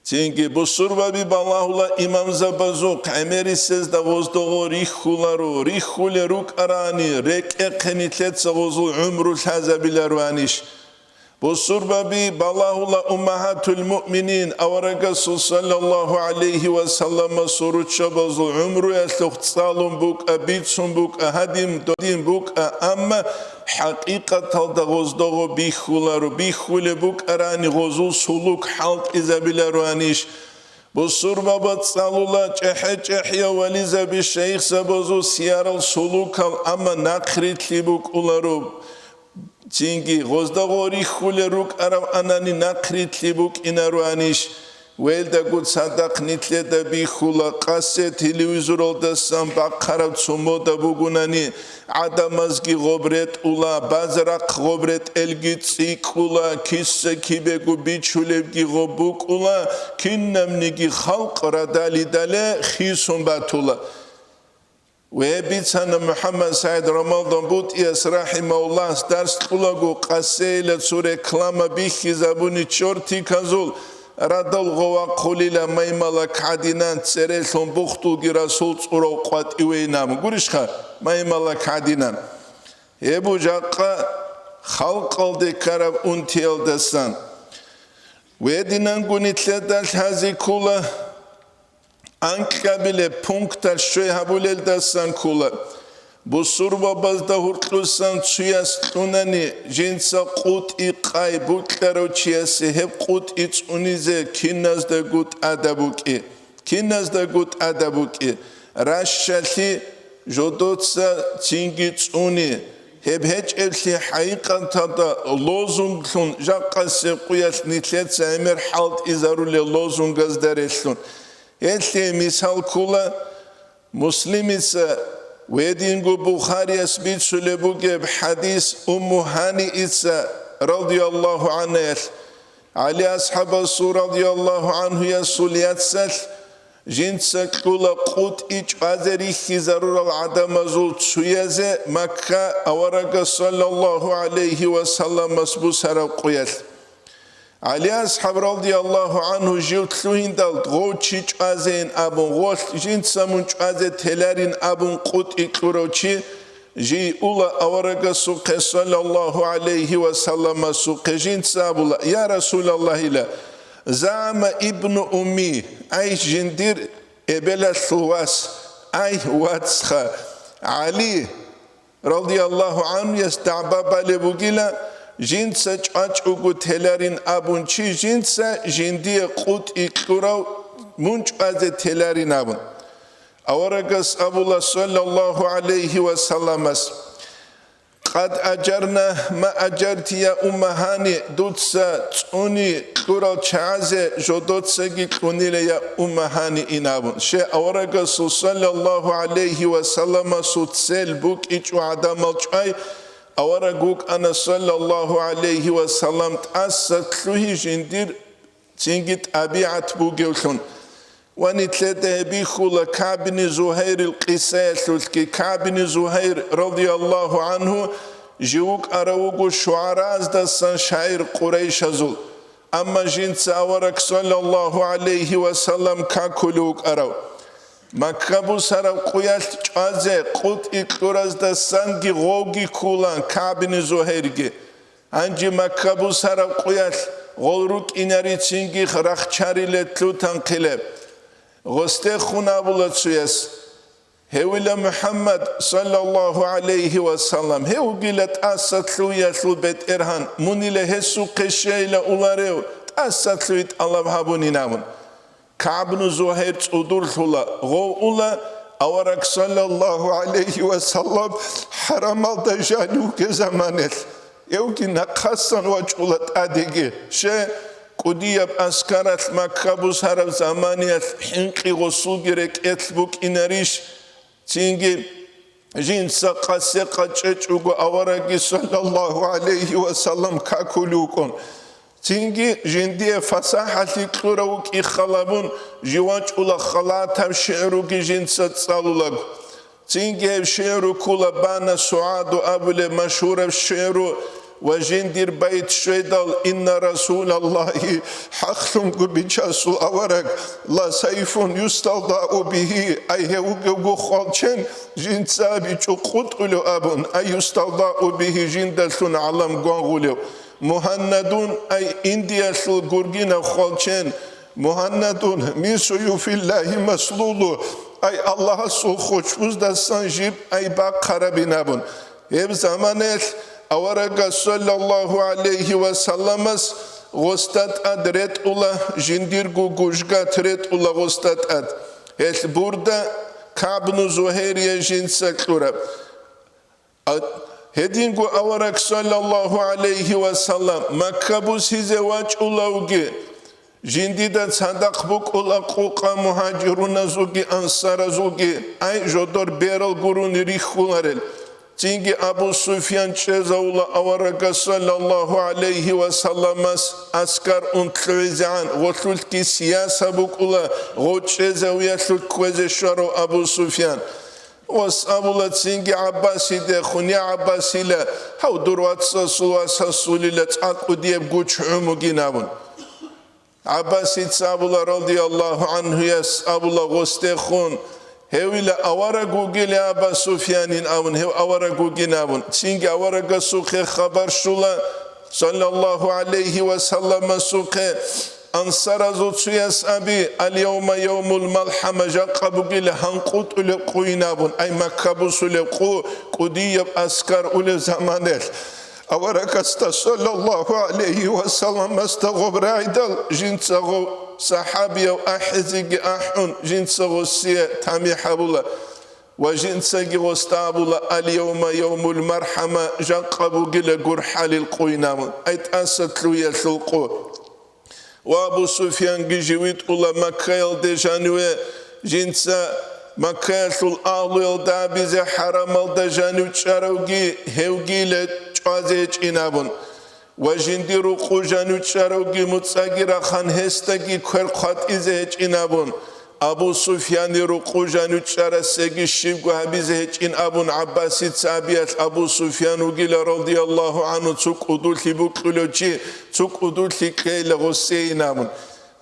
Цинги бусурбаби балагьула имамзабазухъ, гӀемерисезда гъоздого рихьуларо, рихьулел рукӀарани, рекӀехъе нилъеца гъозул гӀумру лъазабилароанищ? Бусурбаби балагьула уммагьатул муъминин, аварагасул саллаллагьу гӀалайгьи ва салламасул руччабазул гӀумруялъухъ цӀалун букӀа, бицун букӀа, гьадин, додин букӀа, амма хӀакъикъаталда гъоздого бихьуларо, бихьулеб букӀарани гъозул сулук хӀалтӀизабилароанищ? Бусурбаба цӀалула чӀехӀе-чӀехӀиял вализаби шайихзабазул сиярал сулукал, амма нахърилълъи букӀуларо. Цинги гъоздаго рихьулел рукӀараб анани нахърилълъи букӀинароанищ? Гьелдагу цадахъ нилъеда бихьула, къасе телевизоралдасан бахъараб цо мода бугунани, гӀадамазги гъоб ретӀула, базарахъ гъоб ретӀелги цӀикӀкӀула, киса-кибего бичулебги гъоб букӀула, кинабниги халкъ радалидале хисун батула. Ве бицана МухӀаммад СагӀид Рамалдан БутӀияс рахӀимагьуллагьас дарс кьулаго, къасейила цо реклама бихьизабуни чортиказул, радал гъовахъулила маймалак гӀадинан, церелъун бухдулги расул цӀурав къватӀивейнаб. Гурищха, маймалак гӀадинан. Гьеб жакъа халкъалде ккараб унтиялдасан. Гьединанго нилъеда лъазе ккола анкьабилеб пункталъ щвей гьабулелдасан ккола. Бусурбабазда гьоркьосан цуяс кьунани, жинца къутӀи къай букьарав чиясе гьеб къутӀи цӀунизе киназдаго тӀадаб букӀи. Киназдаго тӀадаб букӀи, ращалъи жодоца цинги цӀуни, гьеб гьечӀеблъи хӀакъикъаталда лозунглъун, жакъасеб къуялъ нилъеца гӀемер хӀалтӀизарулел лозунгазда релълъун. Гьелъие мисал ккола Муслимица ва гьединго Бухарияс бицулеб бугеб хӀадис Умму Гьаниица, радияллагьу гӀанхаялъ, ГӀали асхӀабасул, радияллагьу гӀанхуясул, яцалъ жинца кьула къутӀи чӀвазе рихьизарурал гӀадамазул цуязе Макка аварагас, саллаллагьу гӀалайгьи ва салламас, бусараб къуялъ. ГӀали асхӀаб, радияллагьу гӀанху, жив лъугьиндал гъов чи чӀвазейин абун, гъолъ жинца мун чӀвазе теларин абун къутӀи кьурав чи, жий ула аварагасухъе, саллаллагьу гӀалайгьи ва салламасухъе, жинца абула: «Я Расулаллагьила, заама ибну умми, ай жиндир эбелалъул вас, ай вацха, ГӀали, радияллагьу гӀанхуяс дагӀба балеб бугила, жинца чӀвачӀого теларин абун чи, жинца жиндие къутӀи кьурав мун чӀвазе теларин абун». Аварагас абула, саллаллагьу гӀалайгьи ва салламас: «Къад ажарна ма ажарти, я Умма Гьани, дуца цӀуни кьурал чагӀазе жодоцаги кьунила, я Умма Гьани», ин абун. Щай, аварагасул, саллаллагьу гӀалайгьи ва салламасул, цел букӀичӀо гӀадамал чӀвай, авараг вукӀана, саллаллагьу гӀалайгьи ва саллам, тӀаса лъугьи жиндир цинги тӀабигӀат бугевлъун. Ва нилъеда гьеб бихьула КагӀб ибн Зугьайрил къисаялъулъги. КагӀб ибн Зугьайр, радияллагьу гӀанху, жив вукӀарав вуго шугӀараздасан шагӀир къурайшазул. Амма жинца авараг, саллаллагьу гӀалайгьи ва саллам, какулев вукӀарав. Макка бусараб къуялъ чӀвазе къутӀи кьураздасанги гъовги ккула КагӀб ибн Зугьайрги. Гьанже Макка бусараб къуялъ гъол рукӀинарицинги рахчариле лъутанхъилеб. Гъосдехун абула цуяс: «Гьевила МухӀаммад, саллаллагьу гӀалайгьи ва саллам, гьев вугила тӀаса лъугьиялъул БетӀергьан, мунила гьесухъе щейила уларев, тӀаса лъугьи тӀалаб гьабунин», абун. КагӀб ибн Зугьайр цӀудурлъула, гъов ула авараг, саллаллагьу гӀалайгьи ва саллам, хӀарамалда жанив вугеб заманалъ, гьевги нахъасан вачӀула тӀадеги. Щай, кӀудияб аскаралъ Макка бусараб заманиялъ хӀинкъи гъосулги рекӀелъ букӀинарищ? Цинги жинца къасе къачӀечӀого аварагги, саллаллагьу гӀалайгьи ва саллам, какулев вукӀун. Цинги жиндие фасахӀалъи кьурав вукӀин халабун, жив вачӀула халатаб шигӀруги жинца цӀалулаго. Цинги гьеб шигӀру ккула «Бана СугӀаду» абулеб машгьураб шигӀру: «Ва жиндир байт щведал, инна Расулаллагьи, хӀакълъунго бичасул авараг, ла сайфун юсталдау бигьи, ай гьев вугевго хвалчен жинца бичӀо къутӀулев», абун, ай юсталдау бигьи, жиндалъун гӀалам гвангъулев, «Мугьаннадун», ай индиялъул гургинав хвалчен, «Мугьаннадун мин суюфиллагьи маслулу», ай Аллагьасул хочбуздасан жиб ай бахъарабин абун. Гьеб заманаялъ аварагас, саллаллагьу гӀалайгьи ва салламас, гъосда тӀад ретӀула, жиндирго гужгат ретӀула гъосда тӀад. Гьелъ бурда КагӀб ибн Зугьайрие жинца кьураб. А, гьединго авараг, саллаллагьу гӀалайгьи ва саллам, Макка бусизе вачӀулавги, Жиндида цадахъ букӀула къукъа мугьажируназулги ансаразулги, ай, жодор берал гурони рихьуларел. Цинги Абу Суфьян чӀезавула аварагас саллаллагьу гӀалайгьи ва салламас аскар унтлъугӀизегӀан, гъолъулъги сияса букӀула, гъо чӀезавиялъулъ кквезе щварав Абу Суфьян. Гъос абула цинги ГӀаббасидехун: «Я ГӀаббасила, гьав дур вацасул васасулила цӀакъ кӀудияб гуч гӀумугин», – абун. ГӀаббасица абула, радияллагьу гӀанхуяс абула гъосдехун: «Гьевила авараг вугилан, Аба Суфьянин», – абун, гьев авараг вугин абун. Цинги аварагасухъе хабар щула, саллаллагьу гӀалайгьи ва салламасухъе, ансаразул цуяс аби: «Ал-явма явмул малхӀама», жакъа бугила гьанкъутӀулеб къуйин абун, ай, Макка бусулеб къу, кӀудияб аскар улеб заманалъ. Аварагасда саллаллагьу гӀалайгьи ва салламасда гъоб рагӀидал жинца гъов сахӀабияв ахӀизеги ахӀун, жинца гъосие тамихӀ гьабула ва жинцаги гъосда абула: «Ал-явма явмул мархӀама», жакъа бугила гурхӀалил къуйин абун, ай, тӀаса лъугьиялъул къу. Ва Абу Суфьянги живитӀула Маккаялде жаниве, жинца Маккаялъул агьлуялда абизе хӀарамалда жанив чӀаравги, гьевгила чӀвазе гьечӀин абун. Ва жиндир рукъу жанив чӀаравги муцӀаги рахъан гьесдаги квер хъватӀизе гьечӀин абун. Абу Суфьянил рукъу жанив чӀарасеги щибго гьабизе гьечӀин абун, ГӀаббасица абиялъ Абу Суфьян вугила, радияллагьу гӀанху, цо кӀудулъи букьулев чи, цо кӀудулъи кьейила гъосейин абун.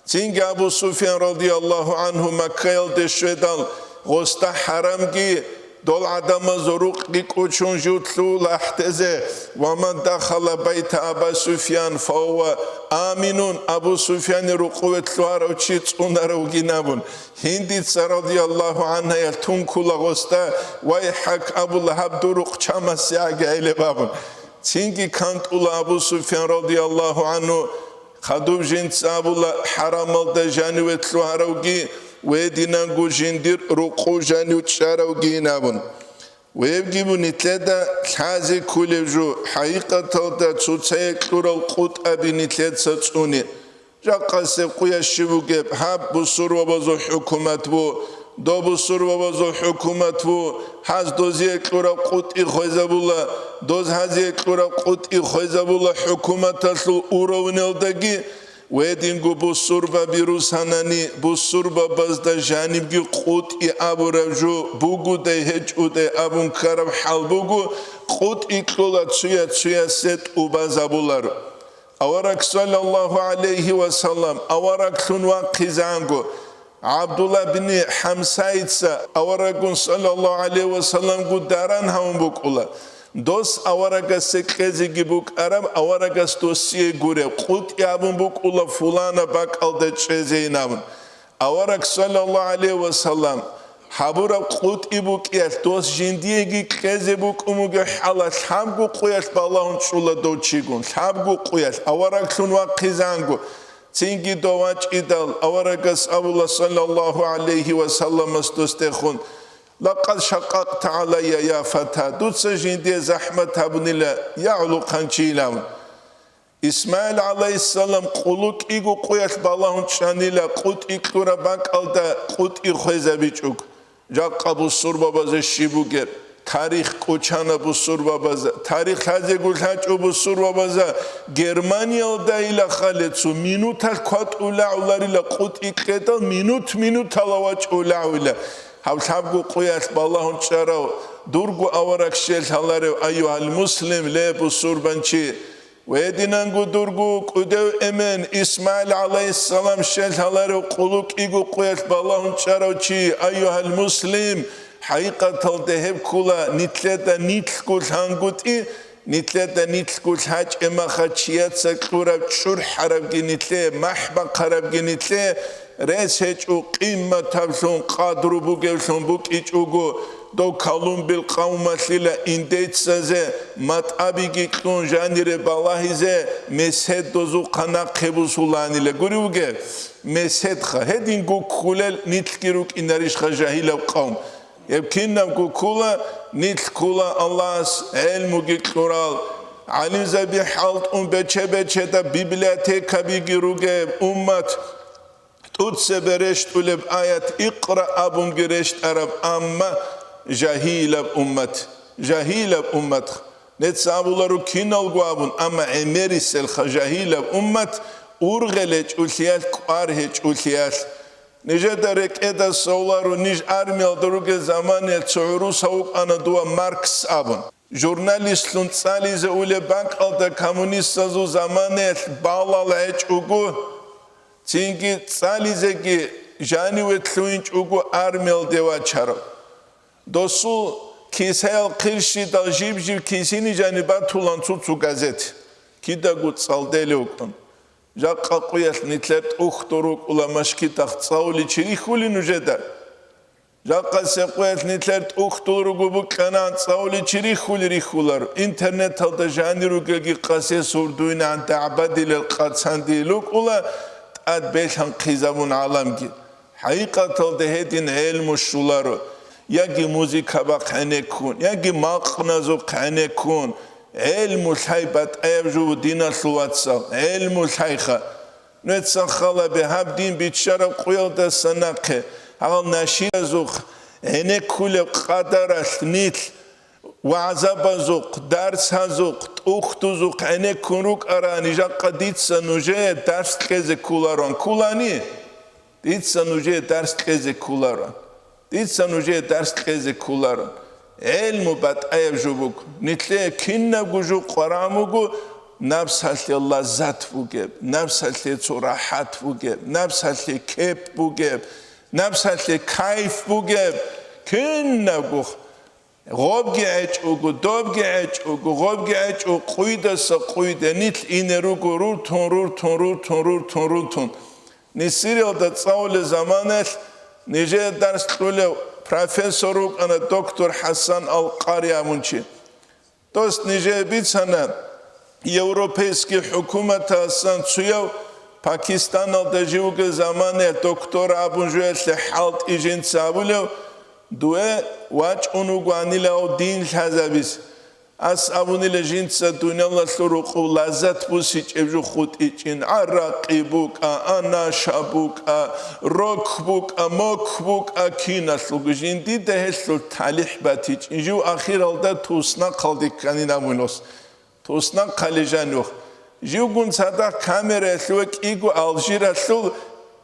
Цинги Абу Суфьян, радияллагьу гӀанху, Маккаялде щведал, гъосда хӀарамги, дол гӀадамазул рукъги кӀочон жив лъугьула ахӀдезе: «Ва ман дахала байта Аба Суфьян, фагьува аминун», Абу Суфьянил рукъуве лъугьарав чи цӀунарав вугин абун. Гьиндица, радияллагьу гӀанхаялъ, тункула гъосда: «Вайхак», – абула, «гьаб дур рукъ чамасе гӀагайилеб», – абун. Цинги кантӀула Абу Суфьян, радияллагьу гӀанху, хадуб жинца абула хӀарамалда жаниве лъугьаравги, гьединанго жиндир рукъу жанив чӀаравгийин абун. Гьебги бу нилъеда лъазе кколеб жо, хӀакъикъаталда цоцае кьурал къутӀаби нилъеца цӀуне. Жакъасеб къуялъ щиб бугеб, гьаб бусурбабазул хӀукумат бу, доб бусурбабазул хӀукумат бу, гьаз дозие кьураб къутӀи хвезабула, доз гьазие кьураб къутӀи хвезабула хӀукуматалъул уровнялдаги, гьединго бусурбаби русанани, бусурбабазда жанибги къутӀи абураб жо бугодай гьечӀодай абун ккараб хӀал буго, къутӀи кьола цоя-цоясе тӀубазабуларо. Авараг саллаллагьу гӀалайгьи ва саллам, авараглъун вахъизанго, ГӀабдулла бин ХӀамсаица авараггун саллаллагьу гӀалайгьи ва салламго даран гьавун букӀула. Дос аварагасе кьезеги букӀараб, аварагас досие гуреб, къутӀи абун букӀула фулана бакӀалда чӀезейин абун. Авараг саллаллагьу гӀалайгьи ва саллам гьабураб къутӀи букӀиялъ дос жиндиеги кьезе букӀун бугеб хӀалалъ лъабго къуялъ балагьун чӀула дов чигун, лъабго къуялъ авараглъун вахъизанго, цинги дов вачӀидал, аварагас абула саллаллагьу гӀалайгьи ва салламас досдехун: «Лакъад шакъакъта гӀалайя, я фата, дуца жиндие захӀмат гьабунила, я гӀолохъанчи», – илан. Исмаил гӀалайгьиссалам къулу кӀиго къуялъ балагьун чӀанила къутӀи кьураб бакӀалда къутӀи хвезабичӀого. Жакъа бусурбабазда щиб бугеб? Тарих кӀочана бусурбабазда. Тарих лъазего лъачӀо бусурбабазда. Германиялда илахъале цо минуталъ кватӀулегӀуларила къутӀи кьедал, минут-минутала вачӀулегӀула. Гьаб лъабго къуялъ балагьун чӀарав дурго авараг щел гьаларев, айюгьал муслим, ле бусурбанчи! Гьединанго дурго кӀудев эмен Исмаил гӀалайгьиссалам щел гьаларев къулу кӀиго къуялъ балагьун чӀарав чи, айюгьал муслим, хӀакъикъаталда гьеб ккола нилъеда нилъго лъангутӀи, нилъеда нилъго лъачӀеб маха чияца кьураб чӀурхӀарабги нилъее, махӀ бахъарабги нилъее, рес гьечӀо, къимматаблъун, къадру бугевлъун букӀичӀого, дов Колумбил къавмалъила индейцазе матӀабиги кьун жанире балагьизе месед дозухъа нахъе бусуланила. Гури вугев, меседха, гьединго кколел нилъги рукӀинарищха жагьилаб къавм? Гьеб кинабго ккола, нилъ ккола Аллагьас гӀелмуги кьурал, ГӀалимзаби хӀалтӀун бече-бечеда библиотекабиги ругеб уммат, тӀуцебе рещтӀулеб аят «Икъра» абунги рещтӀараб, амма жагьилаб уммат, жагьилаб уммат. Нецц абуларо киналго абун, амма гӀемериселха жагьилаб уммат ургъел гьечӀулъиялъ, кӀвар гьечӀулъиялъ. Нижеда рекӀеда совларо, ниж армиялда ругел заманаялъ цо гӀурус вукӀана дова Маркс абун. Журналистлъун цӀализе улеб бакӀалда коммунистазул заманаялъ балал гьечӀого, цинги цӀализеги жаниве лъугьинчӀого армиялде вачарав. Досул кисаял хъирщидал жиб-жиб кисини жаниб батулан цо-цо газет. Кидаго цӀалделев вукӀун. Жакъа къуялъ нилъер тӀухьдул рукӀула машкитахъ цӀалуличи рихьули нужеда. Жакъа къуялъ нилъер тӀухьдул руго букӀана цӀалуличи рихьули рихьулар. Интернеталда жанир ругелги къасес гьурдуйнан дагӀбадилел къацанди лукӀула тӀад белъан хъизабун гӀаламги. ХӀакъикъаталда гьедин гӀелму щуларо, яги музыкабахъ гӀенеккун, яги макъназухъ гӀенеккун. ГӀелму лъай, батӀаяб жо ву, диналъул вацал, гӀелму лъайха. Нуца халабе гьаб дин биччараб къуялдаса нахъе, гьал нашиязухъ гӀенеккулеб къадаралъ нилъ вагӀзабазухъ, дарсазухъ, тӀухьдузухъ гӀенеккун рукӀарани, жакъа дица нужее дарс кьезе кколароан кколани? Дица нужее дарс кьезе кколаро. Дица нужее дарс кьезе кколаро. ГӀелму батӀаяб жо буго. Нилъее кинабго жо къварагӀун буго, напсалъе лаззат бугеб, напсалъе цо рахӀат бугеб, напсалъе кеп бугеб, напсалъе кайф бугеб. Кинабго. Гъобги гьечӀого, добги гьечӀого, гъобги гьечӀо, къуйдаса къуйде нилъ ине руго руртун, руртун, руртун, руртун, руртун. Нисириялда цӀалулел заманаялъ нижее дарс кьулев профессор рукӀана доктор ХӀасан Ал-Къари абун чи. Дос нижее бицана, европейский хӀукуматасан цуяв Пакистаналда живго заманаялъ доктор абун жуялъе хӀалтӀи жинца абулев, дуе вачӀун вугоанилав дин лъазабиз. Ас абунила жинца дуниялалъул рукъу лаззат бусичӀеб жо хутӀичӀин, гӀаракъи букӀа, анаша букӀа, рок букӀа, мок букӀа, киналъулго жиндида гьелъул талихӀ батичӀин, жив ахиралда туснахъалде кканин абунос. Туснахъали жанив. Живгун цадахъ камераялъуве кӀиго Алжиралъул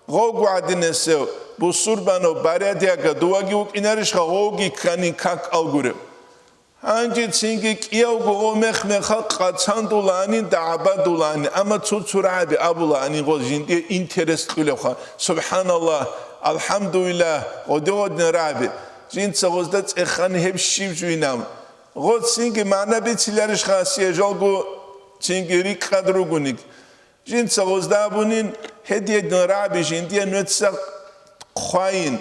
гъовго гӀадинасев бусурбанав барядяга дувги вукӀинарищха гъовги кканин как алгурев? Гьанже цинги кӀиявго гъо мех-мехалъ къацандулаанин, дагӀбадулаанин, амма цо-цо рагӀаби абулаанин гъо жиндие интерес кьулевха. Субханаллагь, алхӀамдулиллагь, гъодигъодин рагӀаби. Жинца гъозда цӀехани гьеб щиб жуйнав? Гъоцинги магӀна бициларищха асие жалго цинги рикӀкӀад ругониги? Жинца гъозда абунин, гьедиедин рагӀаби жиндие нуца хъвайин,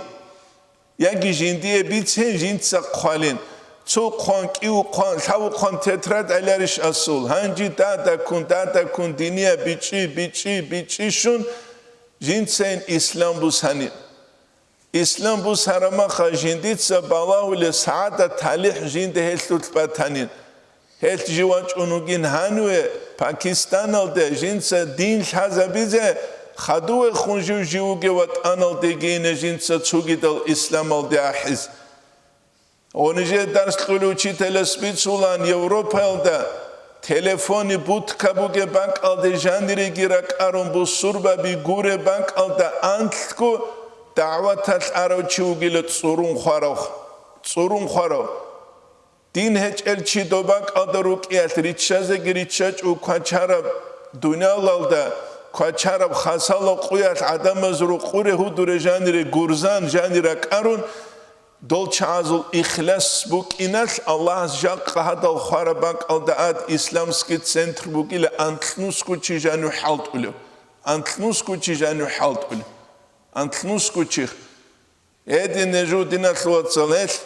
яги жиндие бицен жинца хъвалин. Цо хъван, кӀиу хъван, лъаву хъван тетрад гӀеларищ асул? Гьанжи дадаккун, дадаккун диния бичӀчӀи, бичӀчӀи, бичӀчӀищун жинцайин ислам бусани. Ислам бусарамаха жиндица балагьулеб сагӀадат талихӀ жинда гьелъулъ батанин. Гьелъ жив вачӀун вугин гьаниве Пакистаналде жинца дин лъазабизе, хадувехун жив живуге ватӀаналдегийина жинца цогидал исламалде ахӀиз. Гъо нижер дарс кьулев учителас бицулан, Европаялда телефони будка бугеб бакӀалде жаниреги ракӀарун бусурбаби гуреб бакӀалда анлъго дагӀваталъ арав чи вугила цӀурун хварав. ЦӀурун хварав. Дин гьечӀел чи доб бакӀалда рукӀиялъ риччазеги риччачӀо квачараб дуниялалда, квачараб хасало къуялъ гӀадамаз рукъуре гьудуре жанире гурзан жанир ракӀарун, Дол чагӀазул ихлас букӀиналъ Аллагьас жакъа гьадал хвараб бакӀалда ад исламский центр бугила анлънусго чи жанив хӀалтӀулев. Анлънусго чи жанив хӀалтӀулев. Анлънусго чи. Гьедин нижу диналъул вацал гьелъ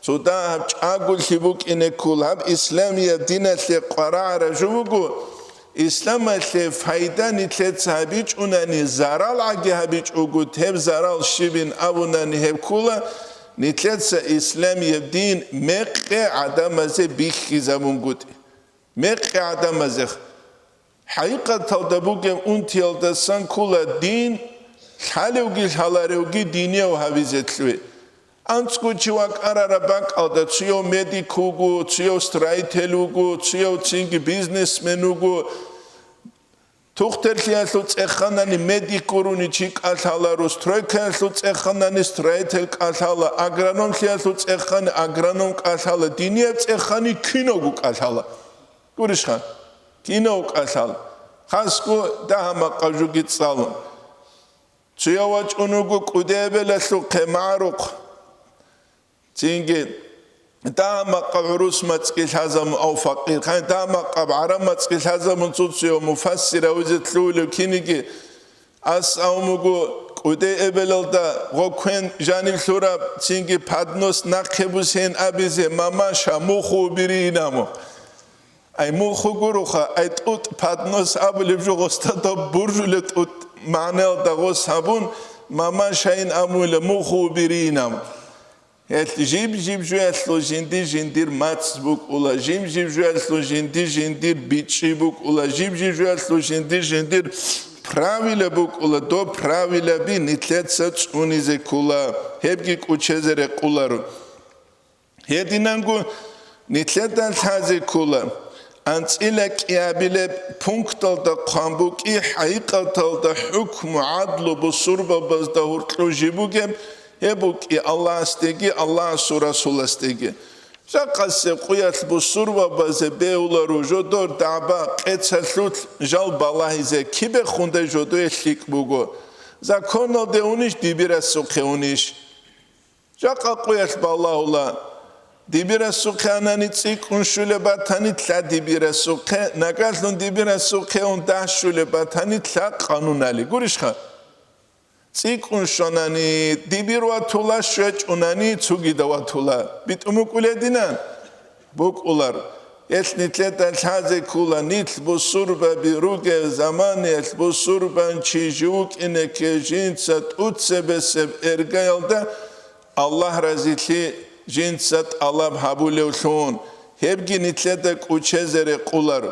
цо дагьаб чӀаголъи букӀине ккол, гьаб исламияб диналъе къварагӀараб жо буго, исламалъе файда нилъеца гьабичӀунани, зарал гӀаги гьабичӀого, гьеб зарал щибин абунани гьеб ккола, нилъеца исламияб дин мекъи гӀадамазе бихьизабунгутӀи. Мекъи гӀадамазех. ХӀакъикъаталда бугеб унтиялдасан ккола дин лъалевги лъаларевги динияв гьавизе лъугьи. АнцӀго чи вакӀарараб бакӀалда цуяв медик вуго, цуяв строитель вуго, цуяв цинги бизнесмен вуго. Тухтерлъиялъул цӀеханани медик гурони чи кӀалъаларо, стройкаялъул цӀеханани строитель кӀалъала, агрономлъиялъул цӀехани агроном кӀалъала, динияб цӀехани кинавго кӀалъала. Гурищха? Кинав кӀалъал. Хасго дагьа-макъаб жоги цӀалун. Цуяв вачӀун вуго кӀудияб эбелалъухъе магӀарухъ. Цинги дагьа-макъаб гӀурус мацӀги лъазабун ав факъир. Хай дагьа-макъаб гӀараб мацӀги лъазабун цо-цояв муфассир гьавизе лъугьулев киниги. Ас авмуго кӀуде эбелалда гъо квен жанив лъураб, цинги поднос нахъе бусен абизе, мамаша, муху биринаму. Ай муху гуруха, ай тӀутӀ поднос абулеб жо гъоста доб буржулеб тӀутӀ магӀнаялда гъос гьабун, мамашайин амула муху биринам. Гьелъ жиб-жиб жуялъул жинди-жиндир мацӀ букӀула, жиб-жиб жуялъул жинди-жиндир бичӀчӀи букӀула, жиб-жиб жуялъул жинди-жиндир правила букӀула, доб правилаби нилъеца цӀунизе ккола, гьебги кӀучезе рекъоларо. Гьединанго нилъеда лъазе ккола, анцӀила кӀиабилеб пункталда хъван букӀи, хӀакъикъаталда хӀукму гӀадлу бусурбабазда гьоркьов жиб бугеб, гьеб букӀи Аллагьасдеги Аллагьасул Расуласдеги. Жакъасеб къуялъ бусурбабазе бегьуларо жодор дагӀба къецалъулъ жал балагьизе, кибехундай жодое лъикӀ буго. Законалде унищ, дибирасухъе унищ? Жакъа къуялъ балагьула, дибирасухъе анани цӀикӀкӀун щулеб батани, лъа дибирасухъе, нагагьлъун дибирасухъе ун дагь щулеб батани, лъа къанунали. Гурищха? ЦӀикӀкӀун щванани, дибир ватула, щвечӀунани, цугида ватула. БитӀун букӀуледина? БукӀулар. Гьелъ нилъеда лъазе ккола, нилъ бусурбаби ругел заманаялъ бусурбанчи жив вукӀинеке жинца тӀуцебесеб эргаялда Аллагь разилъи жинца тӀалаб гьабулевлъун, гьебги нилъеда кӀучезе рекъулар.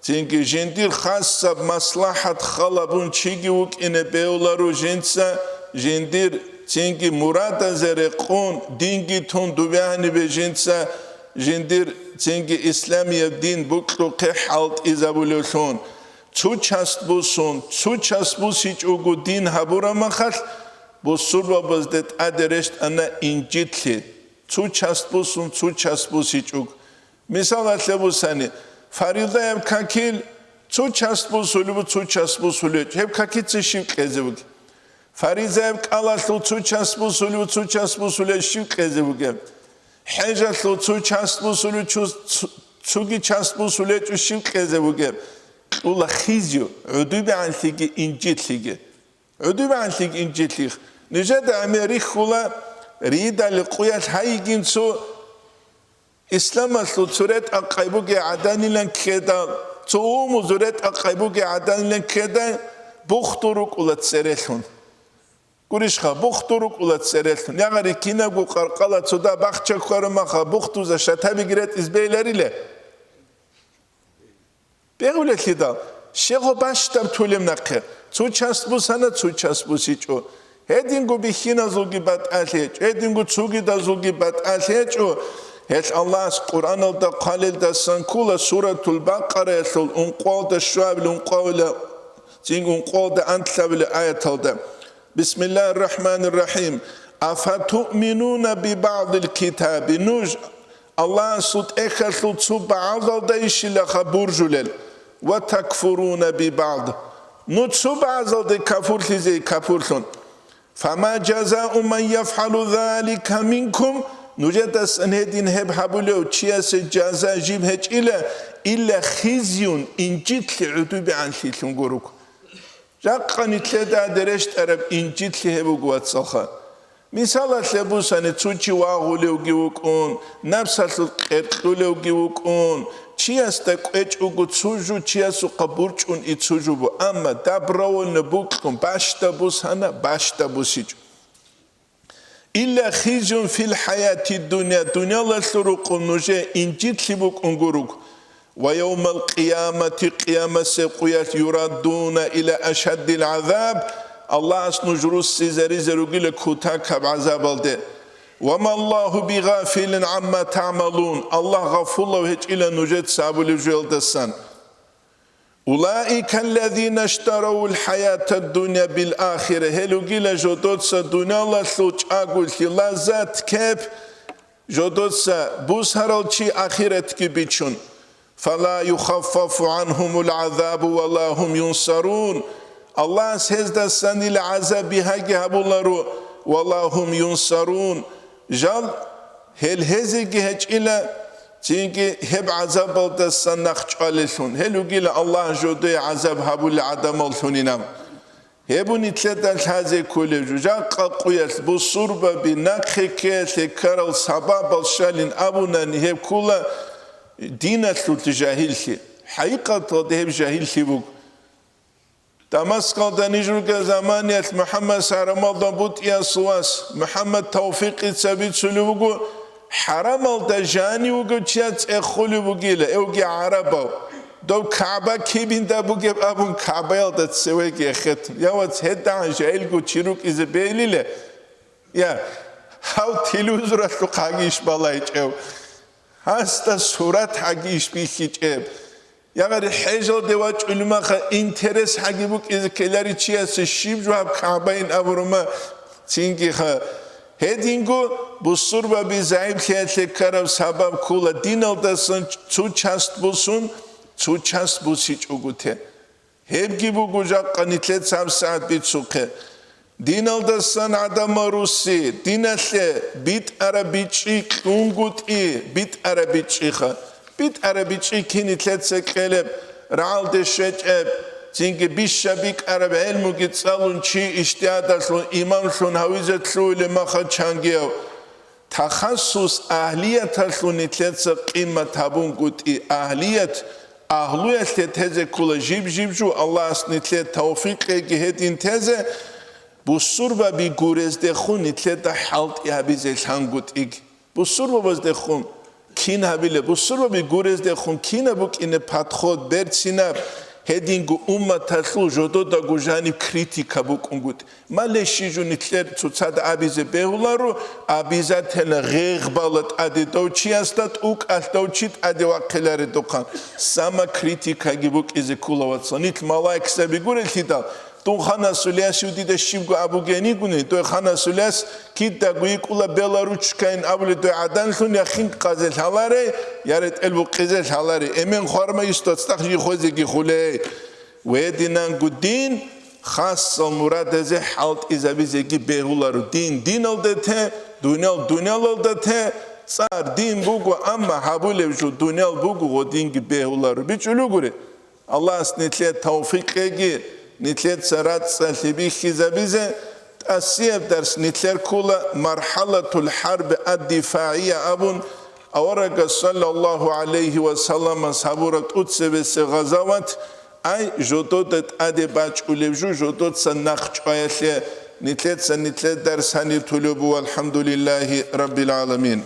Цинги жиндир хасаб маслахӀат халабун чиги вукӀине бегьуларо жинца, жиндир цинги мурадазе рекъун, динги тун дубегьанибе жинца, жиндир цинги исламияб дин букьухъе хӀалтӀизабулевлъун. Цо част бусун, цо част бусичӀого дин гьабураб махалъ, бусурбабазде тӀаде рещтӀана инжитлъи. Цо част бусун, цо част бусичӀого. Мисалалъе бусани, фаридаяб какил цо част бусулеб, цо част бусулеб, гьеб какица щив кьезе бугеб? Фаризаяб кӀалалъул цо част бусулеб, цо част бусулеб, щив кьезе бугеб? ХӀежалъул цо част бусулеб, цо-, цо-, цоги част бусулеб, щив кьезе бугеб? Кьула хизю, гӀудубегӀанлъиги инжитлъиги. ГӀудубегӀанлъиги инжитлъих. Нижеда гӀемер рихьула, ридали къуялъ гьайигин цо исламалъул цо ретӀа-къай бугей гӀаданилан ккеда, цо умузул ретӀа-къай бугей гӀаданилан ккеда, бухту рукӀула церелъун. Гурищха, бухту рукӀула церелъун. Ягъари кинабго къаркъала цода бахча ккараб маха бухтуза шатабиги ретӀиз бейилариле? Бегьулелъидал, щегъо бащдаб тулеб нахъе, цо част бусана, цо част бусичӀо. Гьединго бихьиназулги батӀалъи гьечӀо, гьединго цугидазулги батӀалъи гьечӀо. Гьелъ Аллагьас Къуръаналда хъвалелдасан ккола Суратул Бакъараялъул ункъоялда щуабилеб, ункъоялда, цин ункъоялда анлъабилеб аяталда. Бисмиллагьир рахӀманир рахӀим. Афатуъминуна бибагӀдил китаби. Нуж Аллагьасул тӀехьалъул цо багӀазалда ишилаха буржулел, ва такфуруна бибагӀд, ну цо багӀазалде кафурлъизе кафурлъун. Фама жазау ман яфгӀалу залика минкум, нужедасан гьедин гьеб гьабулев чиясе жаза жиб гьечӀила, илла хизюн, инжитлъи гӀудубегӀанлъилъун гуруг. Жакъа нилъеда рещтӀараб инжитлъи гьеб буго, вацалха. Мисалалъе бусани, цо чи вагъулевги вукӀун, напсалъул къеркьулевги вукӀун, чиясда кӀвечӀого цо жо, чиясухъа бурчӀун и цо жо бу, амма добровольно букьун, бащда бусана, бащда бусичӀо. Илла хизюн фил хӀаяти дунья, дунялалъул рукъун нужее инжитлъи букӀун гуруг. Ва явмал къиямати, къиямасеб къуялъ, юраддуна иля ашаддил гӀазаб, Аллагьас нуж руссизаризе ругила кутакаб гӀазабалде. Ва маллагьу бигъафилин гӀамма тагӀмалун, Аллагь гъафулав гьечӀила нужеца гьабулеб жоялдасан. Улаика аллазина иштаравул хӀаятад дунья бил ахира, гьел ругила жодоца дуниялалъул чӀаголъи, лаззат, кеп, жодоца бусарал чи ахиратги бичун. Фала юхаффафу гӀанхумул гӀазабу ва ла гьум юнсарун. Аллагьас гьездасанила гӀазаб бигьаги гьабуларо, ва ла гьум юнсарун. Жал, гьел гьезеги гьечӀила, цинги гьеб гӀазабалдасан нахъ чӀвалелъун. Гьел ругила Аллагь жодое гӀазаб гьабулел гӀадамаллъунинаб. Гьеб нилъеда лъазе кколеб жо, жакъа къуялъ бусурбаби нахъе ккеялъе ккарал сабабал щалин абунани, гьеб ккола диналъулъ жагьиллъи. ХӀакъикъаталда гьеб жагьиллъи буго. Дамаскалда ниж ругел заманиялъ МухӀаммад Сарамалдан бутӀиясул вас МухӀаммад Тавфикъица бицулев вуго, хӀарамалда жанив вугев чияс цӀехулев вугила, эвги гӀарабав. Дов КагӀба кибинда бугеб абун, КагӀбаялда цевеги эхетун. Я, вац, гьедагӀан жагьилго чи рукӀизе бегьилила? Я, гьав телевизоралъухъ гьагиш балайчӀев? Гьасда сурат гьагиш бихьичӀеб? Ягъари хӀежалде вачӀулемаха, интерес гьаги букӀизе ккелари чиясе щиб жо гьаб КагӀбайин абурума, цингиха. Гьединго бусурбаби загӀиплъиялъе ккараб сабаб ккола, диналдасан цо част бусун, цо част бусичӀого те. Гьебги буго жакъа нилъеца гьабсагӀат бицухъе. Диналдасан гӀадамал русси, диналъе битӀараб бичӀчӀи кьунгутӀи, битӀараб бичӀчӀиха. БитӀараб бичӀчӀи кин нилъеца кьелеб, рагӀалде щвечӀеб, цинги бища бикӀараб гӀелмуги цӀалун чи ижтигьадалъун имамлъун гьавизе лъугьулеб маха чангияв. Тахассус, агьлияталъул нилъеца къимат гьабунгутӀи, агьлият, агьлуялъе тезе ккола жиб-жиб жо, Аллагьас нилъее тавфикъ кьеги гьедин тезе, бусурбаби гурездехун нилъеда хӀалтӀи гьабизе лъангутӀиги. Бусурбабаздехун кин гьабилеб, бусурбаби гурездехун кинаб букӀине подход, берцинаб, гьединго умматалъул жододаго жаниб критика букӀунгутӀи. Мале щижу нилъер цоцазда абизе бегьуларо, обязательно гъегъбала тӀаде дов чиясда, тӀукӀалъ дов чи тӀаде вахъиларедухъан. Самокритикаги букӀизе ккола, вацал. Нилъ малаикзаби гурелъидал, дун ханасулияс жудида щибго абугенигуни, дой ханасулияс кидаго йикӀула беларучкайин абули, дой гӀаданлъун яхин къазе лъаларе, я ретӀел букъизе лъаларе, эмен хварма истацӀахъ жихозеги хулей. Гьединанго дин хасал мурадазе хӀалтӀизабизеги бегьуларо. Дин диналде те, дуниял дуниялалда те, цӀар дин буго, амма гьабулев жо дуниял буго, гъо динги бегьуларо. БичӀулугури. Аллагьас нилъее тавфикъ кьеги, нилъеца рацӀцӀалъи бихьизабизе. ТӀасияб дарс нилъер ккола мархӀалатул хӀарби ад-дифагӀия абун, аварагас саллаллагьу гӀалайгьи ва салламас гьабураб тӀуцебесеб гъазават, ай, жодода тӀаде бачӀулеб жо, жодоца нахъ чӀваялъе, нилъеца нилъер дарс гьанир тулеб буго, валхӀамдулиллагьи раббил гӀаламин.